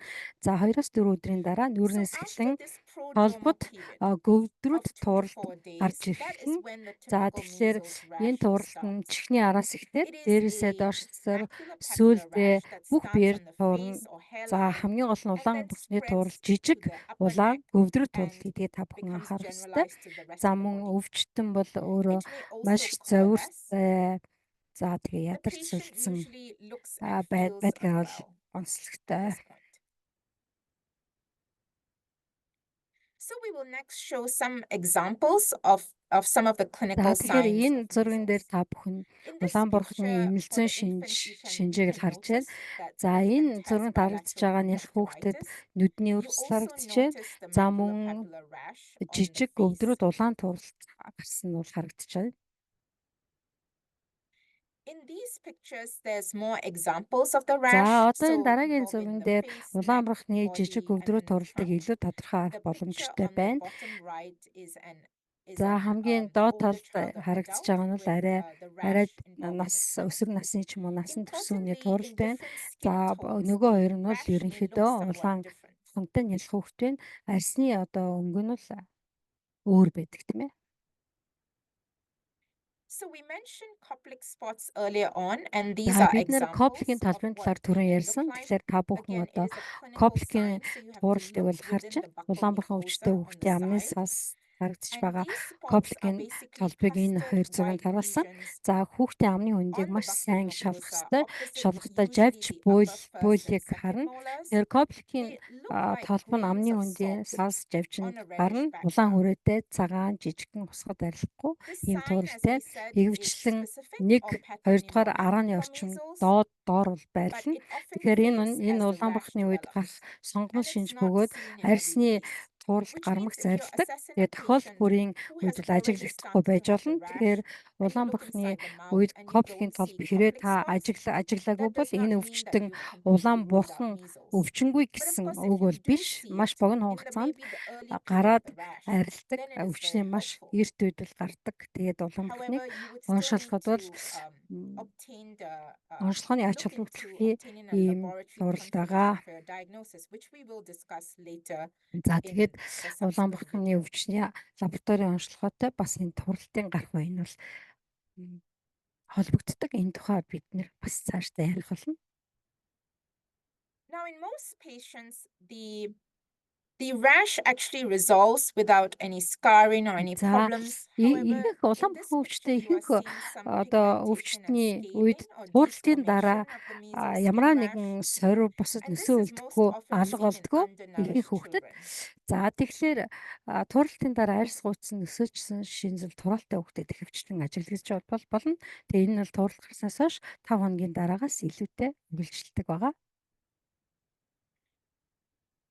Speaker 2: За 2-4 өдрийн дараа
Speaker 1: So
Speaker 2: нүүрнээс
Speaker 1: after
Speaker 2: эхлэн
Speaker 1: this prodromal
Speaker 2: толбод
Speaker 1: period
Speaker 2: гөвдрүүд
Speaker 1: of 2 to
Speaker 2: тууралт
Speaker 1: 4
Speaker 2: гарч
Speaker 1: days, that is
Speaker 2: эхэлнэ.
Speaker 1: when the
Speaker 2: За
Speaker 1: typical
Speaker 2: тэгэхээр
Speaker 1: measles
Speaker 2: энэ
Speaker 1: rash
Speaker 2: тууралт нь
Speaker 1: starts.
Speaker 2: чихний араас эхлээд
Speaker 1: It is
Speaker 2: дээрээсээ
Speaker 1: a
Speaker 2: доош засаар
Speaker 1: maculopapular
Speaker 2: сүүлдээ
Speaker 1: rash that
Speaker 2: бүх
Speaker 1: starts
Speaker 2: биеэр
Speaker 1: on the
Speaker 2: туурна.
Speaker 1: face or
Speaker 2: За
Speaker 1: hairline
Speaker 2: хамгийн гол нь
Speaker 1: and
Speaker 2: улаан
Speaker 1: then
Speaker 2: бурхны
Speaker 1: spreads
Speaker 2: туурал
Speaker 1: to
Speaker 2: жижиг
Speaker 1: the upper
Speaker 2: улаан
Speaker 1: neck
Speaker 2: гөвдрөг туурал
Speaker 1: and
Speaker 2: гэдгийг та бүхэн
Speaker 1: becomes
Speaker 2: анхаарах ёстой.
Speaker 1: generalized to the rest
Speaker 2: За
Speaker 1: of the
Speaker 2: мөн
Speaker 1: body.
Speaker 2: өвчтөн бол өөрөө
Speaker 1: It may
Speaker 2: маш
Speaker 1: also
Speaker 2: их
Speaker 1: coalesce.
Speaker 2: зовиртой. За тэгээ
Speaker 1: The
Speaker 2: ядарч
Speaker 1: patient
Speaker 2: сулдсан
Speaker 1: usually looks and feels
Speaker 2: байдгаар бол
Speaker 1: unwell at
Speaker 2: онцлогтой.
Speaker 1: this point. So we will next show some examples of some of the
Speaker 2: За
Speaker 1: clinical
Speaker 2: тэгэхээр
Speaker 1: signs
Speaker 2: энэ
Speaker 1: of
Speaker 2: зурган дээр
Speaker 1: measles.
Speaker 2: та бүхэн
Speaker 1: In this
Speaker 2: улаан бурхны
Speaker 1: picture for
Speaker 2: эмэлзэн
Speaker 1: the
Speaker 2: шинж
Speaker 1: infant, you can
Speaker 2: шинжээг л
Speaker 1: can
Speaker 2: харж байна.
Speaker 1: notice that
Speaker 2: За
Speaker 1: the
Speaker 2: энэ
Speaker 1: infant has
Speaker 2: зурганд харагдаж
Speaker 1: bilateral
Speaker 2: байгаа нялх хүүхдэд
Speaker 1: conjunctivitis.
Speaker 2: нүдний
Speaker 1: You
Speaker 2: өвсөл
Speaker 1: also
Speaker 2: харагдаж байна.
Speaker 1: notice the
Speaker 2: За мөн
Speaker 1: maculopapular rash on the
Speaker 2: жижиг
Speaker 1: face.
Speaker 2: өвдрүүд улаан тууралт гарсан нь бол харагдаж байна.
Speaker 1: In these pictures, there's more examples of the
Speaker 2: За
Speaker 1: rash.
Speaker 2: одоо энэ
Speaker 1: So
Speaker 2: дараагийн
Speaker 1: involving
Speaker 2: зурган
Speaker 1: the
Speaker 2: дээр
Speaker 1: face,
Speaker 2: улаан
Speaker 1: neck,
Speaker 2: бурхны жижиг
Speaker 1: body, and
Speaker 2: өвдрүүд
Speaker 1: then the
Speaker 2: тууралтыг
Speaker 1: trunk.
Speaker 2: илүү тодорхой харах
Speaker 1: The picture
Speaker 2: боломжтой
Speaker 1: on the
Speaker 2: байна.
Speaker 1: bottom right is an is
Speaker 2: За
Speaker 1: an
Speaker 2: хамгийн доод
Speaker 1: older
Speaker 2: талд
Speaker 1: child or
Speaker 2: харагдаж
Speaker 1: adult
Speaker 2: байгаа нь бол
Speaker 1: with
Speaker 2: арай
Speaker 1: the
Speaker 2: арай
Speaker 1: rash involving
Speaker 2: нас
Speaker 1: the trunk.
Speaker 2: өсвөр насны ч юм уу насан турш хүний
Speaker 1: Importantly, in
Speaker 2: тууралт байна.
Speaker 1: different
Speaker 2: За
Speaker 1: skin tones,
Speaker 2: нөгөө
Speaker 1: the
Speaker 2: хоёр нь бол
Speaker 1: rash may look
Speaker 2: ерөнхийдөө
Speaker 1: somewhat
Speaker 2: улаан
Speaker 1: different.
Speaker 2: хонтой нялх хүүхэд байна. Арьсны одоо өнгө нь бол өөр байдаг тийм ээ.
Speaker 1: So we mentioned Koplik spots earlier on, and these
Speaker 2: За
Speaker 1: are
Speaker 2: бид нэр
Speaker 1: examples
Speaker 2: Копликийн
Speaker 1: of
Speaker 2: толбын
Speaker 1: what
Speaker 2: талаар
Speaker 1: they
Speaker 2: түрүүн
Speaker 1: may look
Speaker 2: ярьсан.
Speaker 1: like.
Speaker 2: Тэгэхээр та бүхэн
Speaker 1: Again, it
Speaker 2: одоо
Speaker 1: is a clinical
Speaker 2: Копликийн
Speaker 1: sign, so you have to
Speaker 2: тууралтыг
Speaker 1: look
Speaker 2: бол харж
Speaker 1: within
Speaker 2: байна.
Speaker 1: the buccal
Speaker 2: Улаан бурхан
Speaker 1: mucosa
Speaker 2: өвчтэй
Speaker 1: on the
Speaker 2: хүүхдийн амны
Speaker 1: side.
Speaker 2: сас харагдаж
Speaker 1: And
Speaker 2: байгаа
Speaker 1: these spots are
Speaker 2: Копликийн
Speaker 1: basically
Speaker 2: толбыг энэ
Speaker 1: clustered
Speaker 2: хоёр зурганд
Speaker 1: white
Speaker 2: харуулсан.
Speaker 1: lesions
Speaker 2: За хүүхдийн амны хөндийг
Speaker 1: on the
Speaker 2: маш
Speaker 1: buccal
Speaker 2: сайн шалгах
Speaker 1: mucosa,
Speaker 2: ёстой.
Speaker 1: opposite
Speaker 2: Шалгахдаа
Speaker 1: usually
Speaker 2: жавж
Speaker 1: the upper
Speaker 2: буйл
Speaker 1: first and
Speaker 2: буйлыг
Speaker 1: second
Speaker 2: харна.
Speaker 1: molars.
Speaker 2: Тэгэхээр Копликийн
Speaker 1: They look like
Speaker 2: толбо нь
Speaker 1: grains
Speaker 2: амны
Speaker 1: of
Speaker 2: хөндийн
Speaker 1: salt
Speaker 2: сас жавжинд
Speaker 1: on a reddish
Speaker 2: гарна. Улаан
Speaker 1: background.
Speaker 2: хүрээтэй цагаан жижигхэн хусгад арилахгүй
Speaker 1: This
Speaker 2: ийм
Speaker 1: sign, as
Speaker 2: тууралтай.
Speaker 1: we said, is
Speaker 2: Ихэвчлэн
Speaker 1: specific
Speaker 2: 1
Speaker 1: or
Speaker 2: 2 дугаар
Speaker 1: pathognomonic
Speaker 2: арааны
Speaker 1: for
Speaker 2: орчим
Speaker 1: measles,
Speaker 2: доод доор бол
Speaker 1: but
Speaker 2: байрлана.
Speaker 1: it often
Speaker 2: Тэгэхээр энэ
Speaker 1: fades
Speaker 2: энэ
Speaker 1: as the
Speaker 2: улаан
Speaker 1: rash
Speaker 2: бурхны үед гарах
Speaker 1: develops,
Speaker 2: сонгомол
Speaker 1: and it's
Speaker 2: шинж
Speaker 1: not
Speaker 2: бөгөөд
Speaker 1: seen in every
Speaker 2: арьсны
Speaker 1: case.
Speaker 2: тууралт
Speaker 1: Which
Speaker 2: гармагц
Speaker 1: means if you're
Speaker 2: арилдаг.
Speaker 1: assessing a
Speaker 2: Тэгээд тохиолдол
Speaker 1: patient
Speaker 2: бүрийн
Speaker 1: who
Speaker 2: үед
Speaker 1: has
Speaker 2: бол
Speaker 1: already
Speaker 2: ажиглагдахгүй
Speaker 1: started to
Speaker 2: байж
Speaker 1: have the
Speaker 2: болно.
Speaker 1: rash,
Speaker 2: Тэгэхээр Улаан бурхны үед Копликийн толбо хэрвээ та ажиглаагүй бол энэ өвчтөн улаан бурхан өвчнгүй гэсэн үг бол биш. Маш богино хугацаанд гараад арилдаг. Өвчний маш эрт үед бол гардаг. Тэгээд улаан бурхныг оншоолоход бол онцлогооны ач холбогдолтой ийм зуралт байгаа. За тэгээд улаан бурхны өвчний лабораторийн онцлогоотой бас энэ туралтын гарах үе нь бол холбогддог. Энэ тухай бид нэр бас цаашдаа ярих болно.
Speaker 1: Now in most patients the rash actually resolves without any scarring or any problems.
Speaker 2: Ихэнх улаан бурхан өвчтэй ихэнх одоо өвчтний үед тууралтын дараа ямар нэгэн сорив бусад нөсөө үлдэхгүй, алга болдгоо ихэнх хүүхдэд. За тэгэхээр тууралтын дараа арьс гуйцсан нөсөөчсөн шинзэл тураалтай хүүхдэд ихэвчлэн ажиглагдаж болно. Тэгээ энэ нь бол тууралт гарснаас хойш 5 хоногийн дараагаас илүүтэй үргэлжилдэг байгаа.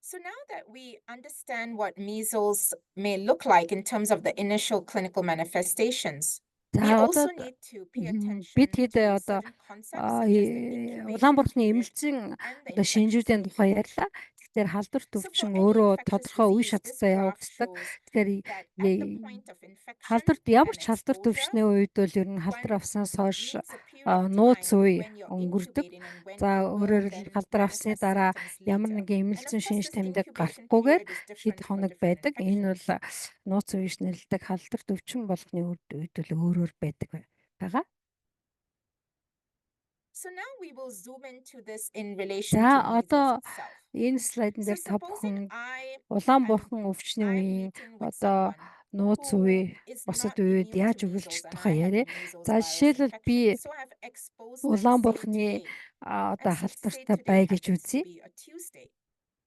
Speaker 1: So now that we understand what measles may look like in terms of the initial clinical manifestations,
Speaker 2: За одоо бид хэд одоо улаан бурхны эмэлзийн одоо шинжүүдийн тухай ярьлаа. Тэгэхээр халдварт өвчин өөрөө тодорхой үе шаттай явагддаг. Тэгэхээр халдварт ямар ч халдварт өвчний үед бол ер нь халдвар авснаас хойш нууц үе өнгөрдөг. За өөрөөр халдвар авсны дараа ямар нэгэн эмэлзэн шинж тэмдэг гарахгүйгээр хэд хоног байдаг. Энэ бол нууц үе гэж нэрлэдэг халдварт өвчин болгоны үед бол өөрөөр байдаг байгаа.
Speaker 1: So now we will zoom into this in relation
Speaker 2: За
Speaker 1: to measles
Speaker 2: одоо
Speaker 1: itself.
Speaker 2: энэ слайдн
Speaker 1: So
Speaker 2: дээр та
Speaker 1: supposing
Speaker 2: бүхэн
Speaker 1: I
Speaker 2: улаан
Speaker 1: am
Speaker 2: бурхан өвчний
Speaker 1: I'm
Speaker 2: үеийн
Speaker 1: meeting with
Speaker 2: одоо
Speaker 1: someone
Speaker 2: нууц
Speaker 1: who
Speaker 2: үе
Speaker 1: is
Speaker 2: бусад
Speaker 1: not
Speaker 2: үед
Speaker 1: immune
Speaker 2: яаж
Speaker 1: to
Speaker 2: үргэлжлэх
Speaker 1: measles and
Speaker 2: тухай
Speaker 1: I have a
Speaker 2: яриа.
Speaker 1: measles
Speaker 2: За
Speaker 1: virus
Speaker 2: жишээлбэл би
Speaker 1: infection. So I've exposed them,
Speaker 2: улаан
Speaker 1: say
Speaker 2: бурханы
Speaker 1: today. And
Speaker 2: одоо
Speaker 1: say
Speaker 2: халдвартай
Speaker 1: today
Speaker 2: бай гэж
Speaker 1: happens to
Speaker 2: үзье.
Speaker 1: be a Tuesday.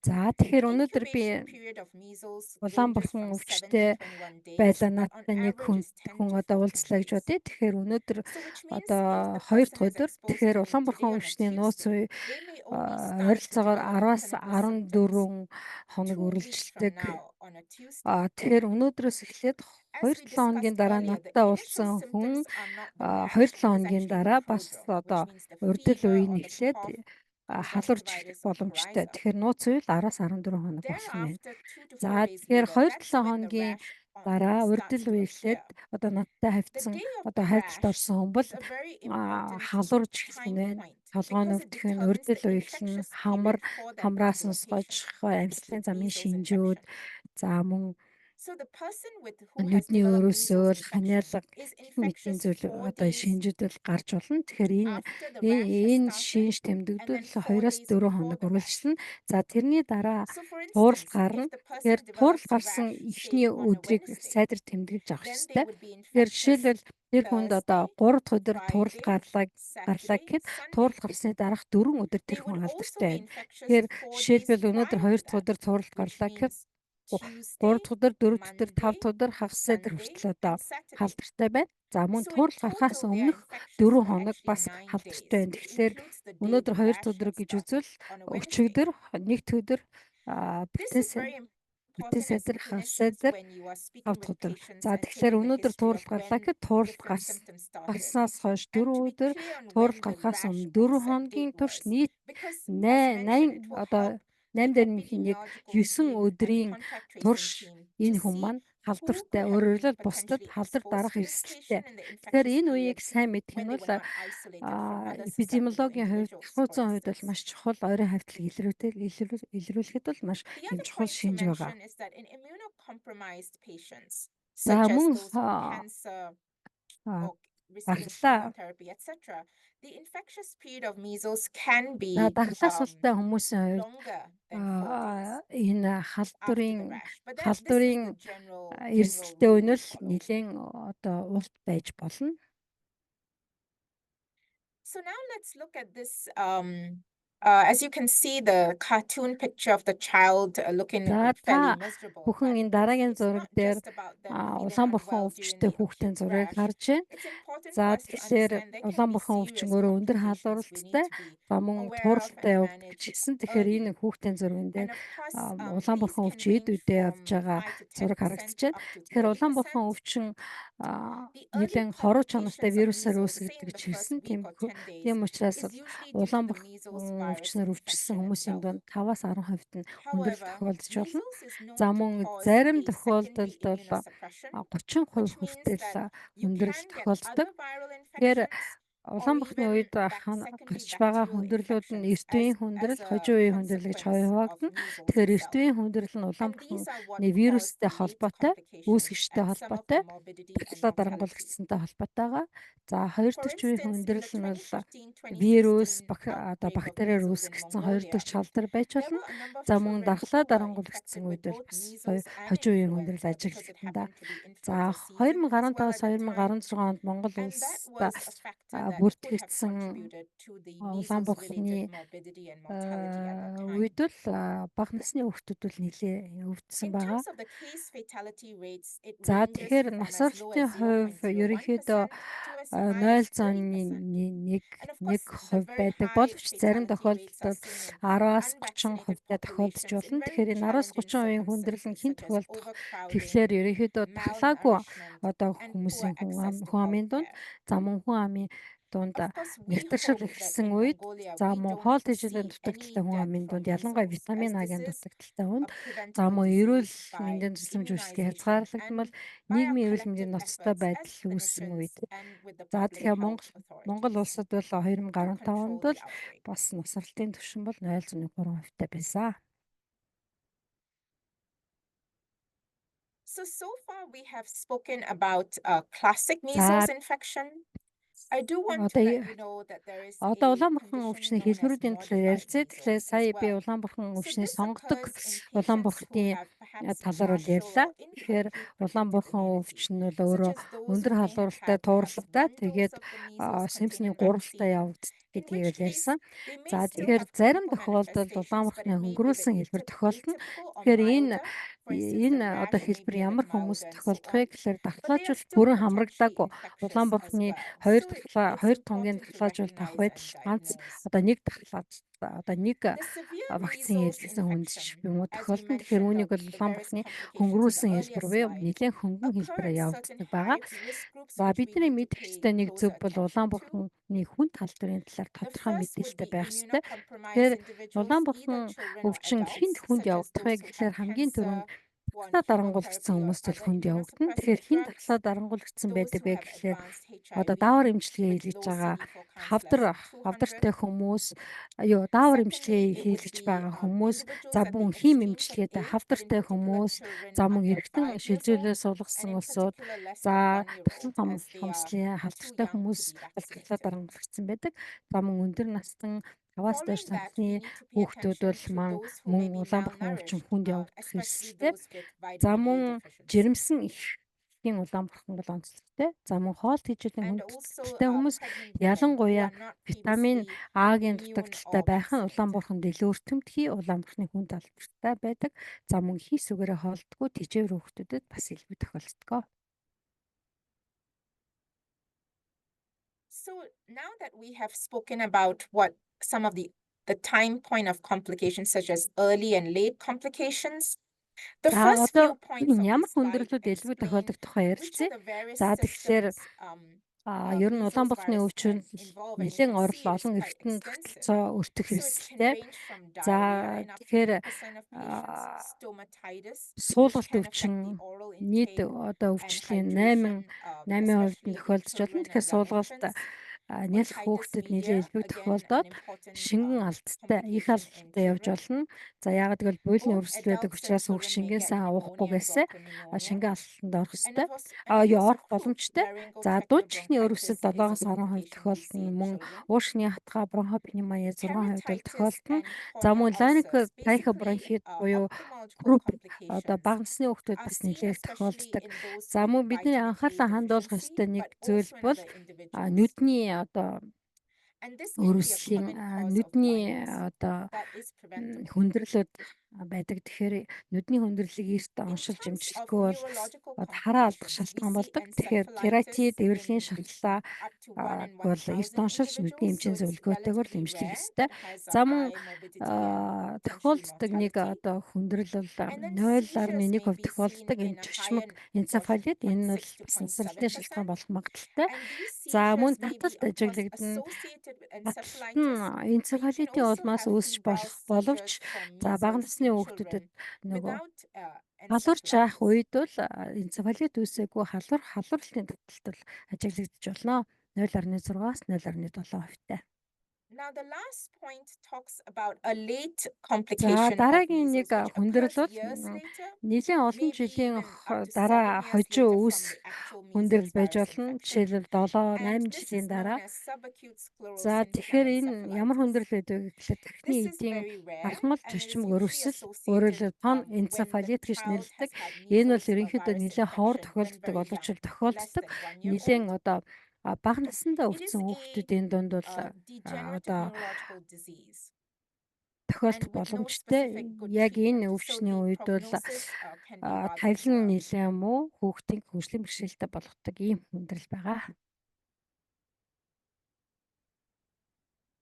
Speaker 2: За
Speaker 1: The
Speaker 2: тэгэхээр өнөөдөр би
Speaker 1: incubation period of measles
Speaker 2: улаан
Speaker 1: ranges
Speaker 2: бурхан
Speaker 1: from 7 to
Speaker 2: өвчтэй
Speaker 1: 21 days,
Speaker 2: байлаа
Speaker 1: but on
Speaker 2: надтай нэг
Speaker 1: average
Speaker 2: хүн
Speaker 1: is 10
Speaker 2: хүн
Speaker 1: to
Speaker 2: одоо
Speaker 1: 14
Speaker 2: уулзлаа гэж
Speaker 1: days.
Speaker 2: бодъё. Тэгэхээр өнөөдөр
Speaker 1: So which means
Speaker 2: одоо
Speaker 1: if the
Speaker 2: хоёр
Speaker 1: person
Speaker 2: дахь
Speaker 1: is
Speaker 2: өдөр
Speaker 1: exposed
Speaker 2: тэгэхээр
Speaker 1: to me
Speaker 2: улаан бурхан
Speaker 1: today on a
Speaker 2: өвчний нууц
Speaker 1: Tuesday,
Speaker 2: үе
Speaker 1: they may only start to
Speaker 2: ойролцоогоор
Speaker 1: develop
Speaker 2: 10-аас
Speaker 1: clinical symptoms
Speaker 2: 14 хоног
Speaker 1: 2 weeks from
Speaker 2: үргэлжилдэг.
Speaker 1: now on a Tuesday.
Speaker 2: Тэгэхээр өнөөдрөөс эхлээд
Speaker 1: As we
Speaker 2: 2-7 хоногийн
Speaker 1: discussed
Speaker 2: дараа
Speaker 1: earlier, the
Speaker 2: надтай
Speaker 1: initial
Speaker 2: уулзсан хүн
Speaker 1: symptoms are not the rash,
Speaker 2: 2-7
Speaker 1: it is
Speaker 2: хоногийн
Speaker 1: actually the
Speaker 2: дараа бас
Speaker 1: prodrome, which
Speaker 2: одоо
Speaker 1: means the
Speaker 2: урдл
Speaker 1: fever
Speaker 2: үе
Speaker 1: or
Speaker 2: нь
Speaker 1: the
Speaker 2: эхлээд
Speaker 1: cough,
Speaker 2: халуурч эхлэх
Speaker 1: conjunctivitis, or
Speaker 2: боломжтой.
Speaker 1: coryza.
Speaker 2: Тэгэхээр нууц үе л 10-аас 14 хоног болох нь байна.
Speaker 1: Thereafter, 2 to
Speaker 2: За
Speaker 1: 4 days
Speaker 2: тэгэхээр
Speaker 1: later, that's
Speaker 2: 2-7
Speaker 1: when the
Speaker 2: хоногийн
Speaker 1: rash
Speaker 2: дараа
Speaker 1: starts
Speaker 2: урдл
Speaker 1: to
Speaker 2: үе эхлээд
Speaker 1: appear.
Speaker 2: одоо надтай
Speaker 1: The
Speaker 2: хавьдсан
Speaker 1: day of
Speaker 2: одоо
Speaker 1: the
Speaker 2: хайрталд
Speaker 1: rash
Speaker 2: орсон хүн бол
Speaker 1: is a very important
Speaker 2: халуурч эхлэх
Speaker 1: time
Speaker 2: нь байна.
Speaker 1: point
Speaker 2: Толгой
Speaker 1: because it
Speaker 2: нүвдэх нь,
Speaker 1: determines
Speaker 2: урдл
Speaker 1: the
Speaker 2: үе эхлэн,
Speaker 1: infectious
Speaker 2: хамар,
Speaker 1: period for that
Speaker 2: хамраас
Speaker 1: particular
Speaker 2: сонсгож,
Speaker 1: patient
Speaker 2: амьсгалын
Speaker 1: with
Speaker 2: замын
Speaker 1: measles
Speaker 2: шинжүүд,
Speaker 1: infection.
Speaker 2: за мөн
Speaker 1: So the person with who has
Speaker 2: нүдний
Speaker 1: developed measles
Speaker 2: өрөөсөөл,
Speaker 1: infection
Speaker 2: ханиалга
Speaker 1: is
Speaker 2: гэх мэтийн
Speaker 1: infectious
Speaker 2: зүйл
Speaker 1: 4
Speaker 2: одоо
Speaker 1: days
Speaker 2: шинжүүд бол гарч болно. Тэгэхээр энэ
Speaker 1: after the rash has
Speaker 2: энэ
Speaker 1: started
Speaker 2: шинж
Speaker 1: and
Speaker 2: тэмдэгдвэл
Speaker 1: then 4
Speaker 2: 2-оос
Speaker 1: days
Speaker 2: 4
Speaker 1: before
Speaker 2: хоног
Speaker 1: the rash.
Speaker 2: үргэлжилнэ. За тэрний дараа
Speaker 1: So for
Speaker 2: тууралт
Speaker 1: instance,
Speaker 2: гарна.
Speaker 1: if the person
Speaker 2: Тэгэхээр тууралт
Speaker 1: develops
Speaker 2: гарсан
Speaker 1: rash, say
Speaker 2: эхний
Speaker 1: on a
Speaker 2: өдрийг
Speaker 1: Wednesday,
Speaker 2: сайдар тэмдэглэж авах
Speaker 1: then they
Speaker 2: ёстой.
Speaker 1: would be
Speaker 2: Тэгэхээр
Speaker 1: infectious
Speaker 2: жишээлбэл тэр хүнд одоо
Speaker 1: Thursday,
Speaker 2: 3 дахь өдөр тууралт
Speaker 1: Friday,
Speaker 2: гарлаа
Speaker 1: Saturday,
Speaker 2: гэхэд
Speaker 1: Sunday.
Speaker 2: тууралт гарсны дараах 4 өдөр тэр
Speaker 1: They
Speaker 2: хүн
Speaker 1: would also
Speaker 2: алдартай
Speaker 1: be
Speaker 2: байна.
Speaker 1: infectious
Speaker 2: Тэгэхээр
Speaker 1: 4 days
Speaker 2: жишээлбэл өнөөдөр
Speaker 1: prior
Speaker 2: 2
Speaker 1: to
Speaker 2: дахь
Speaker 1: that,
Speaker 2: өдөр тууралт
Speaker 1: which
Speaker 2: гарлаа гэхэд
Speaker 1: means
Speaker 2: 3
Speaker 1: Tuesday,
Speaker 2: дахь өдөр, 4 дахь өдөр, 5
Speaker 1: Monday,
Speaker 2: дахь өдөр, хагас өдөр
Speaker 1: Sunday,
Speaker 2: хүртэл одоо
Speaker 1: and Saturday.
Speaker 2: халдвартай байна. За мөн
Speaker 1: So in
Speaker 2: тууралт гарахаас
Speaker 1: total, they are
Speaker 2: өмнөх
Speaker 1: infectious
Speaker 2: 4
Speaker 1: for
Speaker 2: хоног
Speaker 1: actually
Speaker 2: бас
Speaker 1: 9
Speaker 2: халдвартай
Speaker 1: days,
Speaker 2: байна.
Speaker 1: which
Speaker 2: Тэгэхээр
Speaker 1: includes the day
Speaker 2: өнөөдөр
Speaker 1: the
Speaker 2: 2
Speaker 1: rash
Speaker 2: дахь өдөр
Speaker 1: had
Speaker 2: гэж
Speaker 1: started
Speaker 2: үзвэл
Speaker 1: on a Wednesday.
Speaker 2: өчигдөр 1 дахь өдөр
Speaker 1: This is
Speaker 2: бүтэн
Speaker 1: very
Speaker 2: бүтэн
Speaker 1: important as
Speaker 2: сайдар хагас
Speaker 1: clinicians
Speaker 2: сайдар
Speaker 1: when you are speaking
Speaker 2: 5 дахь
Speaker 1: with
Speaker 2: өдөр.
Speaker 1: patients
Speaker 2: За
Speaker 1: and
Speaker 2: тэгэхээр
Speaker 1: taking the
Speaker 2: өнөөдөр
Speaker 1: history of
Speaker 2: тууралт гарлаа
Speaker 1: when
Speaker 2: гэхэд тууралт
Speaker 1: different symptoms started.
Speaker 2: гарснаас хойш
Speaker 1: And to
Speaker 2: 4
Speaker 1: be
Speaker 2: өдөр
Speaker 1: clear on
Speaker 2: тууралт
Speaker 1: when the
Speaker 2: гарахаас
Speaker 1: rash
Speaker 2: өмнө 4
Speaker 1: onset
Speaker 2: хоногийн
Speaker 1: date
Speaker 2: турш
Speaker 1: was,
Speaker 2: нийт
Speaker 1: because as mentioned,
Speaker 2: 8
Speaker 1: it will
Speaker 2: одоо
Speaker 1: help the
Speaker 2: 8 дээр нэмэх нэг
Speaker 1: epidemiological
Speaker 2: 9
Speaker 1: team and
Speaker 2: өдрийн
Speaker 1: contact tracing
Speaker 2: турш
Speaker 1: team to
Speaker 2: энэ хүн
Speaker 1: see
Speaker 2: маань
Speaker 1: who
Speaker 2: халдвартай
Speaker 1: could have
Speaker 2: өөрөөр
Speaker 1: been
Speaker 2: хэлбэл бусдад
Speaker 1: potentially
Speaker 2: халдвар
Speaker 1: exposed
Speaker 2: дарах
Speaker 1: to this
Speaker 2: эрсдэлтэй.
Speaker 1: patient in the
Speaker 2: Тэгэхээр
Speaker 1: infectious
Speaker 2: энэ үеийг
Speaker 1: period
Speaker 2: сайн мэдэх
Speaker 1: when
Speaker 2: нь
Speaker 1: they
Speaker 2: бол
Speaker 1: were not isolated from other susceptible
Speaker 2: эпидемиологийн хувьд,
Speaker 1: individuals, for
Speaker 2: тохиолдсон хувьд бол
Speaker 1: instance.
Speaker 2: маш чухал ойрын хавьтлаг илрүүлэхэд бол маш
Speaker 1: The
Speaker 2: юм
Speaker 1: other
Speaker 2: чухал
Speaker 1: point to
Speaker 2: шинж байгаа.
Speaker 1: mention is that in immunocompromised patients,
Speaker 2: За
Speaker 1: such as
Speaker 2: мөн
Speaker 1: those with cancer or receiving
Speaker 2: дархлаа
Speaker 1: chemotherapy, etc., the infectious period of measles can
Speaker 2: За
Speaker 1: be
Speaker 2: дархлаа султай хүмүүсийн хувьд
Speaker 1: longer than 4 days
Speaker 2: энэ
Speaker 1: after the
Speaker 2: халдварын
Speaker 1: rash. But that this is
Speaker 2: халдварын
Speaker 1: the general
Speaker 2: эрсдэлтэй
Speaker 1: rule we
Speaker 2: үе нь л
Speaker 1: follow.
Speaker 2: нэлээн одоо урт байж болно.
Speaker 1: So now let's look at this. As you can see, the cartoon picture of the child looking
Speaker 2: За
Speaker 1: fairly
Speaker 2: та
Speaker 1: miserable,
Speaker 2: бүхэн
Speaker 1: but
Speaker 2: энэ дараагийн
Speaker 1: it's
Speaker 2: зураг
Speaker 1: not
Speaker 2: дээр
Speaker 1: just about them feeling
Speaker 2: улаан бурхан
Speaker 1: unwell during
Speaker 2: өвчтэй
Speaker 1: the
Speaker 2: хүүхдийн
Speaker 1: acute
Speaker 2: зургийг
Speaker 1: rash.
Speaker 2: харж байна.
Speaker 1: It's
Speaker 2: За тэгэхээр улаан бурхан өвчин өөрөө өндөр халдварлалттай, за мөн тууралтай явагддаг гэж хэлсэн. Тэгэхээр энэ хүүхдийн зурган дээр улаан бурхан өвчин эд үдээ явж байгаа зураг харагдаж байна. Тэгэхээр улаан бурхан өвчин нэлээд хоруу чанартай вирусаар үүсгдэг гэж хэлсэн. Тийм учраас улаан бурхан өвчнөр өвчсөн хүмүүсийн дунд 5-аас 10% нь хүндрэл тохиолдож болно. За мөн зарим тохиолдолд бол 30% хүртэл хүндрэл тохиолддог. Тэгэхээр улаан бурхны үед гарч байгаа хүндрэлүүд нь эрт үеийн хүндрэл, хожим үеийн хүндрэл гэж хоёр хуваагдана. Тэгэхээр эрт үеийн хүндрэл нь улаан бурхны вирустэй холбоотой, үүсгэгчтэй холбоотой, дахлаа дарангуйлагдсантай холбоотойгоо. За хоёр дахь үеийн хүндрэл нь бол вирус, одоо бактериар үүсгэсэн хоёр дахь чалдар байж болно. За мөн дархлаа дарангуйлагдсан үед бол бас хожим үеийн хүндрэл ажиглагдана. За 2015-аас 2016 онд Монгол улсад бүртгэгдсэн улаан бурхны үед бол бага насны хүүхдүүд бол нэлээ өвдсөн байгаа. За тэгэхээр нас баралтын хувь ерөнхийдөө 0.1 1% байдаг боловч зарим тохиолдолд 10-аас 30% тохиолдож болно. Тэгэхээр энэ 10-аас 30% хүндрэл нь хэн тохиолдох гэхлээр ерөнхийдөө дархлаагүй одоо хүмүүсийн хүн амын дунд, за мөн хүн амын дунд нягтаршил эхэлсэн үед, за мөн хоол тэжээлийн дутагдалтай хүн амын дунд, ялангуяа витамин А-гийн дутагдалтай хүнд, за мөн эрүүл мэндийн тусламж үйлчилгээ хязгаарлагдмал, нийгмийн эрүүл мэндийн ноцтой байдал үүссэн үед. За тэгэхээр Монгол улсад бол 2015 онд бол бас нас баралтын түвшин бол 0.3% байсан.
Speaker 1: So far we have spoken about classic measles infection.
Speaker 2: Одоо улаан бурхан өвчний хэлбэрүүдийн талаар ярилцъя. Тэгэхээр сая би улаан бурхан өвчний сонгодог улаан бурхны талаар бол ярьлаа. Тэгэхээр улаан бурхан өвчин нь бол өөрөө өндөр халдвартай, тууралтай, тэгээд Симпсоны гурвалтай явагддаг гэдгийг бол ярьсан. За тэгэхээр зарим тохиолдолд улаан бурхны хөнгөрүүлсэн хэлбэр тохиолдоно. Тэгэхээр энэ одоо хэлбэр ямар хүмүүс тохиолдох вэ гэхээр дархлаажуулалт бүрэн хамрагдаагүй улаан бурхны хоёр дархлаа, хоёр тунгийн дархлаажуулалт авах байтал ганц одоо нэг дархлаа, одоо нэг вакцин хийлгэсэн хүнд ч юм уу тохиолдоно. Тэгэхээр үүнийг бол улаан бурхны хөнгөрүүлсэн хэлбэр буюу нэлээн хөнгөн хэлбэрээр явагддаг байгаа. За, бидний мэдэх ёстой нэг зөв бол улаан бурхны хүнд халдварын талаар тодорхой мэдээлэлтэй байх ёстой. Тэгэхээр улаан бурхан өвчин хэнд хүнд явагдах вэ гэхлээр хамгийн түрүүнд дархлаа дарангуйлагдсан хүмүүст бол хүнд явагдана. Тэгэхээр хэн дархлаа дарангуйлагдсан байдаг вэ гэхлээр одоо даавар эмчилгээ хийлгэж байгаа хавдартай хүмүүс, юу даавар эмчилгээ хийлгэж байгаа хүмүүс, за мөн хим эмчилгээтэй хавдартай хүмүүс, за мөн эргэтэн шилжүүлээ суулгасан улсууд, за дархлан хомслын халдвартай хүмүүс бол дархлаа дарангуйлагдсан байдаг. За мөн өндөр настан 5-аас доош насны хүүхдүүд бол мөн улаан бурхан өвчин хүнд явагдах эрсдэлтэй. За мөн жирэмсэн эхийн улаан бурхан бол онцлогтой. За мөн хоол тэжээлийн хүнд дутагдалтай хүмүүс, ялангуяа витамин А-гийн дутагдалтай байх нь улаан бурханд илүү өртөмтгий, улаан бурханы хүнд алдартай байдаг. За мөн хийс үгээрээ хоолдоггүй тэжээвэр хүүхдүүдэд бас илүү тохиолддог.
Speaker 1: So now that we have spoken about what some of the time point of complications, such as early and late complications,
Speaker 2: the first few points ямар хүндрэлүүд элбэг тохиолдох тухай ярилцъя. За, тэгэхээр ер нь улаан бурхны өвчин нэлээн орол олон эргэтэн тогтолцоо өртөх эрсдэлтэй. За, тэгэхээр суулгалт өвчин нийт одоо өвчлөлийн 8% нь тохиолдож болно. Тэгэхээр суулгалт нялх хүүхдэд нэлээд элбэг тохиолдоод шингэн алдтай, их алдалтай явж болно. За, яагаад гэвэл буйлны өрсөлдөл байдаг учраас хүүхд шингэн сайн уухгүйгээсээ шингэн алдалтанд орох ёстой. Юу орох боломжтой. За, дунд чихний өрөвсөл 7-оос 10% тохиолдолно. Мөн уушгины хатгаа, бронхопневмония 6% бол тохиолдоно. За, мөн ларинго трахеобронхит буюу croup одоо бага насны хүүхдүүд бас нэлээд тохиолддог. За, мөн бидний анхаарлаа хандуулах ёстой нэг зүйл бол нүдний одоо өрөвслийн, нүдний одоо хүндрэлүүд байдаг. Тэгэхээр нүдний хүндрэлийг эрт
Speaker 1: In
Speaker 2: оншилж
Speaker 1: terms of
Speaker 2: эмчлэхгүй бол
Speaker 1: neurological
Speaker 2: одоо хараа алдах
Speaker 1: complications, we
Speaker 2: шалтгаан
Speaker 1: see
Speaker 2: болдог. Тэгэхээр
Speaker 1: encephalitis
Speaker 2: кератит, эвэрлэгийн
Speaker 1: in
Speaker 2: шалгалаа
Speaker 1: up to 1 in
Speaker 2: бол эрт
Speaker 1: 1,000
Speaker 2: оншилж нүдний
Speaker 1: individuals, so
Speaker 2: эмчийн
Speaker 1: it's
Speaker 2: зөвлөгөөтэйгээр л
Speaker 1: relatively
Speaker 2: эмчлэх
Speaker 1: rare
Speaker 2: ёстой.
Speaker 1: but has a
Speaker 2: За мөн
Speaker 1: high morbidity and potentially
Speaker 2: тохиолддог нэг
Speaker 1: mortality.
Speaker 2: одоо хүндрэл бол
Speaker 1: And then seizures may
Speaker 2: 0.1%
Speaker 1: be seen
Speaker 2: тохиолддог.
Speaker 1: in
Speaker 2: Энэ
Speaker 1: a
Speaker 2: чочмог
Speaker 1: higher proportion,
Speaker 2: энцефалит, энэ нь бол
Speaker 1: 0.6 to
Speaker 2: бас нансралтын шалтгаан
Speaker 1: 0.7%.
Speaker 2: болох магадлалтай.
Speaker 1: And these
Speaker 2: За мөн
Speaker 1: seizures may be,
Speaker 2: таталт
Speaker 1: of course,
Speaker 2: ажиглагдана.
Speaker 1: associated with
Speaker 2: Таталт нь
Speaker 1: encephalitis, but you can
Speaker 2: энцефалитын
Speaker 1: also
Speaker 2: улмаас
Speaker 1: have
Speaker 2: үүсч
Speaker 1: febrile
Speaker 2: болох боловч
Speaker 1: seizures from
Speaker 2: за бага
Speaker 1: measles
Speaker 2: насны
Speaker 1: in
Speaker 2: хүүхдүүдэд
Speaker 1: children
Speaker 2: нөгөө
Speaker 1: without
Speaker 2: халуурч айх
Speaker 1: encephalitis.
Speaker 2: үед бол энцефалит үүсээгүй халуурлын таталт бол ажиглагдаж болно. 0.6-аас 0.7%-тай.
Speaker 1: Now, the last point talks about a late
Speaker 2: За
Speaker 1: complication of
Speaker 2: дараагийн нэг
Speaker 1: measles, which
Speaker 2: хүндрэл
Speaker 1: occurs
Speaker 2: бол
Speaker 1: years later,
Speaker 2: нэлийн олон
Speaker 1: maybe
Speaker 2: жилийн
Speaker 1: even up to
Speaker 2: дараа
Speaker 1: 7 years
Speaker 2: хожуу
Speaker 1: later from
Speaker 2: үүсэх
Speaker 1: the actual
Speaker 2: хүндрэл
Speaker 1: measles
Speaker 2: байж
Speaker 1: virus
Speaker 2: болно.
Speaker 1: infection.
Speaker 2: Жишээлбэл 7,
Speaker 1: And
Speaker 2: 8
Speaker 1: this
Speaker 2: жилийн
Speaker 1: is known
Speaker 2: дараа.
Speaker 1: as subacute
Speaker 2: За
Speaker 1: sclerosing
Speaker 2: тэгэхээр энэ ямар
Speaker 1: panencephalitis.
Speaker 2: хүндрэл байдаг вэ гэхлээр тархины
Speaker 1: This is
Speaker 2: эдийн
Speaker 1: very rare
Speaker 2: архамал
Speaker 1: and it is
Speaker 2: төчмөг
Speaker 1: usually
Speaker 2: өрөвсөл, өөрөөр
Speaker 1: associated
Speaker 2: хэлбэл пан
Speaker 1: when the
Speaker 2: энцефалит гэж
Speaker 1: child
Speaker 2: нэрлэдэг.
Speaker 1: has had
Speaker 2: Энэ бол
Speaker 1: measles or
Speaker 2: ерөнхийдөө
Speaker 1: virus
Speaker 2: нэлээд ховор
Speaker 1: infection when
Speaker 2: тохиолддог,
Speaker 1: very
Speaker 2: олончил
Speaker 1: young, less
Speaker 2: тохиолддог.
Speaker 1: than 1 year
Speaker 2: Нэлээд
Speaker 1: old.
Speaker 2: одоо бага насндаа
Speaker 1: It is
Speaker 2: өвдсөн
Speaker 1: a
Speaker 2: хүүхдүүдийн дунд бол
Speaker 1: degenerative
Speaker 2: одоо
Speaker 1: neurological disease
Speaker 2: тохиолдох
Speaker 1: and with no
Speaker 2: боломжтой.
Speaker 1: specific good
Speaker 2: Яг энэ
Speaker 1: treatment. So
Speaker 2: өвчний
Speaker 1: the
Speaker 2: үед бол
Speaker 1: prognosis can be rather
Speaker 2: тавилан
Speaker 1: poor.
Speaker 2: нэлээд муу хүүхдийн хөгжлийн бэрхшээлтэй болгодог ийм хүндрэл байгаа.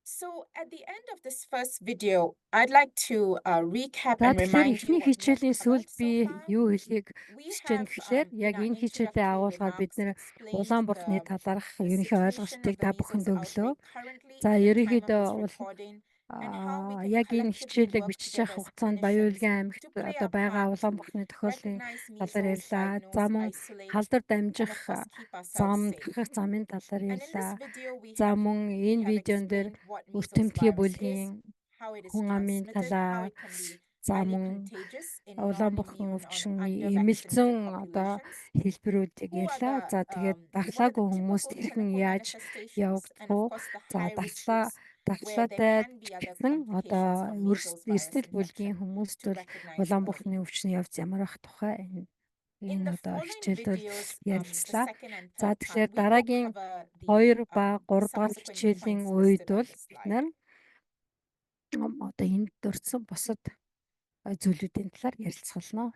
Speaker 1: So at the end of this first video, I'd like to recap
Speaker 2: За
Speaker 1: and
Speaker 2: тэгэхээр
Speaker 1: remind you
Speaker 2: эхний
Speaker 1: what we have
Speaker 2: хичээлийн сүүлд
Speaker 1: covered so
Speaker 2: би
Speaker 1: far.
Speaker 2: юу хэлхийг
Speaker 1: We
Speaker 2: хүсэж байна
Speaker 1: have
Speaker 2: гэхлээр
Speaker 1: in
Speaker 2: яг
Speaker 1: our
Speaker 2: энэ хичээлээ
Speaker 1: introductory
Speaker 2: агуулгаар бид
Speaker 1: remarks
Speaker 2: нэр
Speaker 1: explained
Speaker 2: улаан бурхны
Speaker 1: the
Speaker 2: талаарх
Speaker 1: the
Speaker 2: ерөнхий
Speaker 1: situation of
Speaker 2: ойлголтыг
Speaker 1: the
Speaker 2: та бүхэнд
Speaker 1: measles
Speaker 2: өглөө.
Speaker 1: outbreak currently
Speaker 2: За
Speaker 1: at the time of
Speaker 2: ерөнхийдөө
Speaker 1: this
Speaker 2: бол
Speaker 1: recording and how we can
Speaker 2: яг энэ
Speaker 1: collectively
Speaker 2: хичээлийг
Speaker 1: work
Speaker 2: бичиж
Speaker 1: together
Speaker 2: явах
Speaker 1: as
Speaker 2: хугацаанд
Speaker 1: clinicians
Speaker 2: Баян-Уулгийн аймагт
Speaker 1: to play
Speaker 2: одоо
Speaker 1: our
Speaker 2: байгаа
Speaker 1: part
Speaker 2: улаан
Speaker 1: to
Speaker 2: бурхны тохиолдлын
Speaker 1: recognize
Speaker 2: талаар
Speaker 1: measles,
Speaker 2: ярьлаа. За
Speaker 1: diagnose,
Speaker 2: мөн
Speaker 1: isolate,
Speaker 2: халдвар
Speaker 1: and
Speaker 2: дамжих
Speaker 1: of course keep ourselves
Speaker 2: зам,
Speaker 1: safe.
Speaker 2: тархах замын талаар
Speaker 1: And in this
Speaker 2: ярьлаа.
Speaker 1: video, we
Speaker 2: За
Speaker 1: have
Speaker 2: мөн
Speaker 1: we
Speaker 2: энэ
Speaker 1: have
Speaker 2: видеон дээр
Speaker 1: explained what
Speaker 2: өрт
Speaker 1: measles
Speaker 2: тэмдгийн
Speaker 1: virus is,
Speaker 2: бүлгийн
Speaker 1: how it is
Speaker 2: хүн амын
Speaker 1: transmitted, how
Speaker 2: талаар
Speaker 1: it can be
Speaker 2: за
Speaker 1: highly
Speaker 2: мөн
Speaker 1: contagious in
Speaker 2: улаан бурхан
Speaker 1: non-immune or
Speaker 2: өвчний
Speaker 1: undervaccinated
Speaker 2: эмэлзэн одоо
Speaker 1: populations,
Speaker 2: хэлбэрүүдийг
Speaker 1: who are
Speaker 2: ярьлаа.
Speaker 1: the
Speaker 2: За тэгээд
Speaker 1: what are the
Speaker 2: дархлаагүй хүмүүст
Speaker 1: typical
Speaker 2: хэрхэн
Speaker 1: clinical
Speaker 2: яаж
Speaker 1: manifestations,
Speaker 2: явагдах
Speaker 1: and of
Speaker 2: вэ?
Speaker 1: course the
Speaker 2: За
Speaker 1: high risk
Speaker 2: дархлаа
Speaker 1: groups where there
Speaker 2: дархлаатай
Speaker 1: can be other
Speaker 2: гэсэн одоо
Speaker 1: complications from measles virus
Speaker 2: эрсдэл бүлгийн
Speaker 1: infection
Speaker 2: хүмүүст
Speaker 1: to
Speaker 2: бол
Speaker 1: recognize
Speaker 2: улаан
Speaker 1: early.
Speaker 2: бурхны өвчний явц ямар байх тухай энэ
Speaker 1: In
Speaker 2: энэ
Speaker 1: the
Speaker 2: одоо
Speaker 1: following
Speaker 2: хичээлээр
Speaker 1: videos, the
Speaker 2: ярилцлаа.
Speaker 1: second and
Speaker 2: За
Speaker 1: third part,
Speaker 2: тэгэхээр
Speaker 1: we will
Speaker 2: дараагийн
Speaker 1: cover the
Speaker 2: 2 ба 3 дугаар
Speaker 1: subsequent
Speaker 2: хичээлийн
Speaker 1: points
Speaker 2: үед
Speaker 1: listed on
Speaker 2: бол
Speaker 1: the
Speaker 2: бид
Speaker 1: slide.
Speaker 2: нар одоо энд дурдсан бусад зүйлүүдийн талаар ярилцах болно.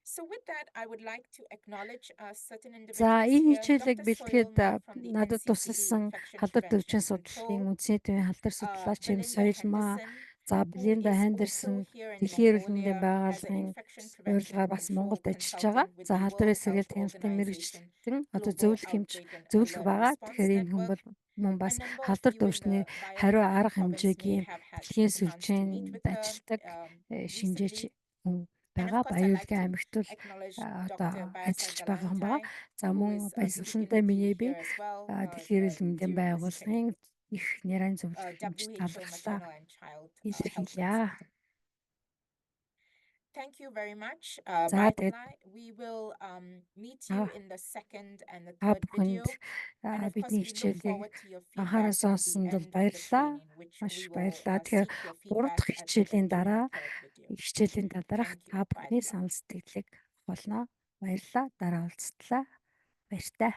Speaker 1: So with that, I would like to acknowledge certain
Speaker 2: За
Speaker 1: individuals
Speaker 2: энэ
Speaker 1: here.
Speaker 2: хичээлийг
Speaker 1: Dr.
Speaker 2: бэлтгэхэд
Speaker 1: Soyolma from the
Speaker 2: надад
Speaker 1: NCCD
Speaker 2: тусалсан
Speaker 1: Infection
Speaker 2: халдвар
Speaker 1: Prevention
Speaker 2: төвчин
Speaker 1: and
Speaker 2: судлалын
Speaker 1: Control,
Speaker 2: үндэсний төвийн халдвар судлаач юм
Speaker 1: Belinda
Speaker 2: Соёлмаа,
Speaker 1: Henderson,
Speaker 2: за
Speaker 1: who
Speaker 2: Белинда
Speaker 1: is also
Speaker 2: Хендерсон
Speaker 1: here in
Speaker 2: Дэлхийн Эрүүл мэндийн
Speaker 1: Mongolia as an
Speaker 2: байгууллагын
Speaker 1: infection prevention
Speaker 2: урилгаар
Speaker 1: and
Speaker 2: бас
Speaker 1: control
Speaker 2: Монголд ажиллаж байгаа.
Speaker 1: consultant with
Speaker 2: За
Speaker 1: the
Speaker 2: халдварын
Speaker 1: World Health
Speaker 2: сэргээл хяналтын
Speaker 1: Organization
Speaker 2: мэргэжилтэн одоо
Speaker 1: Global
Speaker 2: зөвлөх хэмж
Speaker 1: Outbreak and
Speaker 2: зөвлөх
Speaker 1: Alert
Speaker 2: байгаа.
Speaker 1: Response
Speaker 2: Тэгэхээр энэ хүн
Speaker 1: Network.
Speaker 2: бол мөн
Speaker 1: A
Speaker 2: бас
Speaker 1: number of
Speaker 2: халдвар
Speaker 1: you in
Speaker 2: төвчний
Speaker 1: the
Speaker 2: хариу
Speaker 1: Bayan
Speaker 2: арга
Speaker 1: province may
Speaker 2: хэмжээгийн
Speaker 1: have had
Speaker 2: дэлхийн
Speaker 1: the chance to meet
Speaker 2: сүлжээнд
Speaker 1: with her
Speaker 2: ажилладаг шинжээч
Speaker 1: recently.
Speaker 2: хүн
Speaker 1: And of
Speaker 2: байгаа.
Speaker 1: course, I'd like
Speaker 2: Баян-Уулгийн
Speaker 1: to
Speaker 2: аймагт бол
Speaker 1: acknowledge
Speaker 2: одоо
Speaker 1: Dr. Bayasal
Speaker 2: ажиллаж байгаа хүн байгаа.
Speaker 1: Galantai,
Speaker 2: За
Speaker 1: who
Speaker 2: мөн
Speaker 1: is speaking
Speaker 2: баясгалантай
Speaker 1: with you
Speaker 2: миний би
Speaker 1: here as well
Speaker 2: Дэлхийн Эрүүл мэндийн
Speaker 1: during this training,
Speaker 2: байгууллагын их нэрийн зөвлөх хэмжид
Speaker 1: WHO
Speaker 2: талархлаа
Speaker 1: Maternal and Child Health
Speaker 2: илэрхийлье.
Speaker 1: Consultant. Thank you very much,
Speaker 2: За тэгээд
Speaker 1: Bayasal. We will meet you
Speaker 2: та
Speaker 1: in the second and the
Speaker 2: та
Speaker 1: third video.
Speaker 2: бүхэнд
Speaker 1: And of course,
Speaker 2: бидний
Speaker 1: we look
Speaker 2: хичээлийг
Speaker 1: forward to your
Speaker 2: анхаарал
Speaker 1: feedback at the
Speaker 2: сонссонд бол
Speaker 1: end of the
Speaker 2: баярлалаа.
Speaker 1: training, which
Speaker 2: Маш
Speaker 1: we
Speaker 2: их
Speaker 1: will
Speaker 2: баярлалаа. Тэгэхээр
Speaker 1: seek your
Speaker 2: 3
Speaker 1: feedback
Speaker 2: дахь
Speaker 1: at the
Speaker 2: хичээлийн
Speaker 1: during the
Speaker 2: дараа
Speaker 1: third video.
Speaker 2: хичээлийн талаарх
Speaker 1: Thank you.
Speaker 2: та бүхний
Speaker 1: Bayasal.
Speaker 2: санал сэтгэлийг авах болно. Баярлалаа. Дараа уулзтлаа. Баяртай.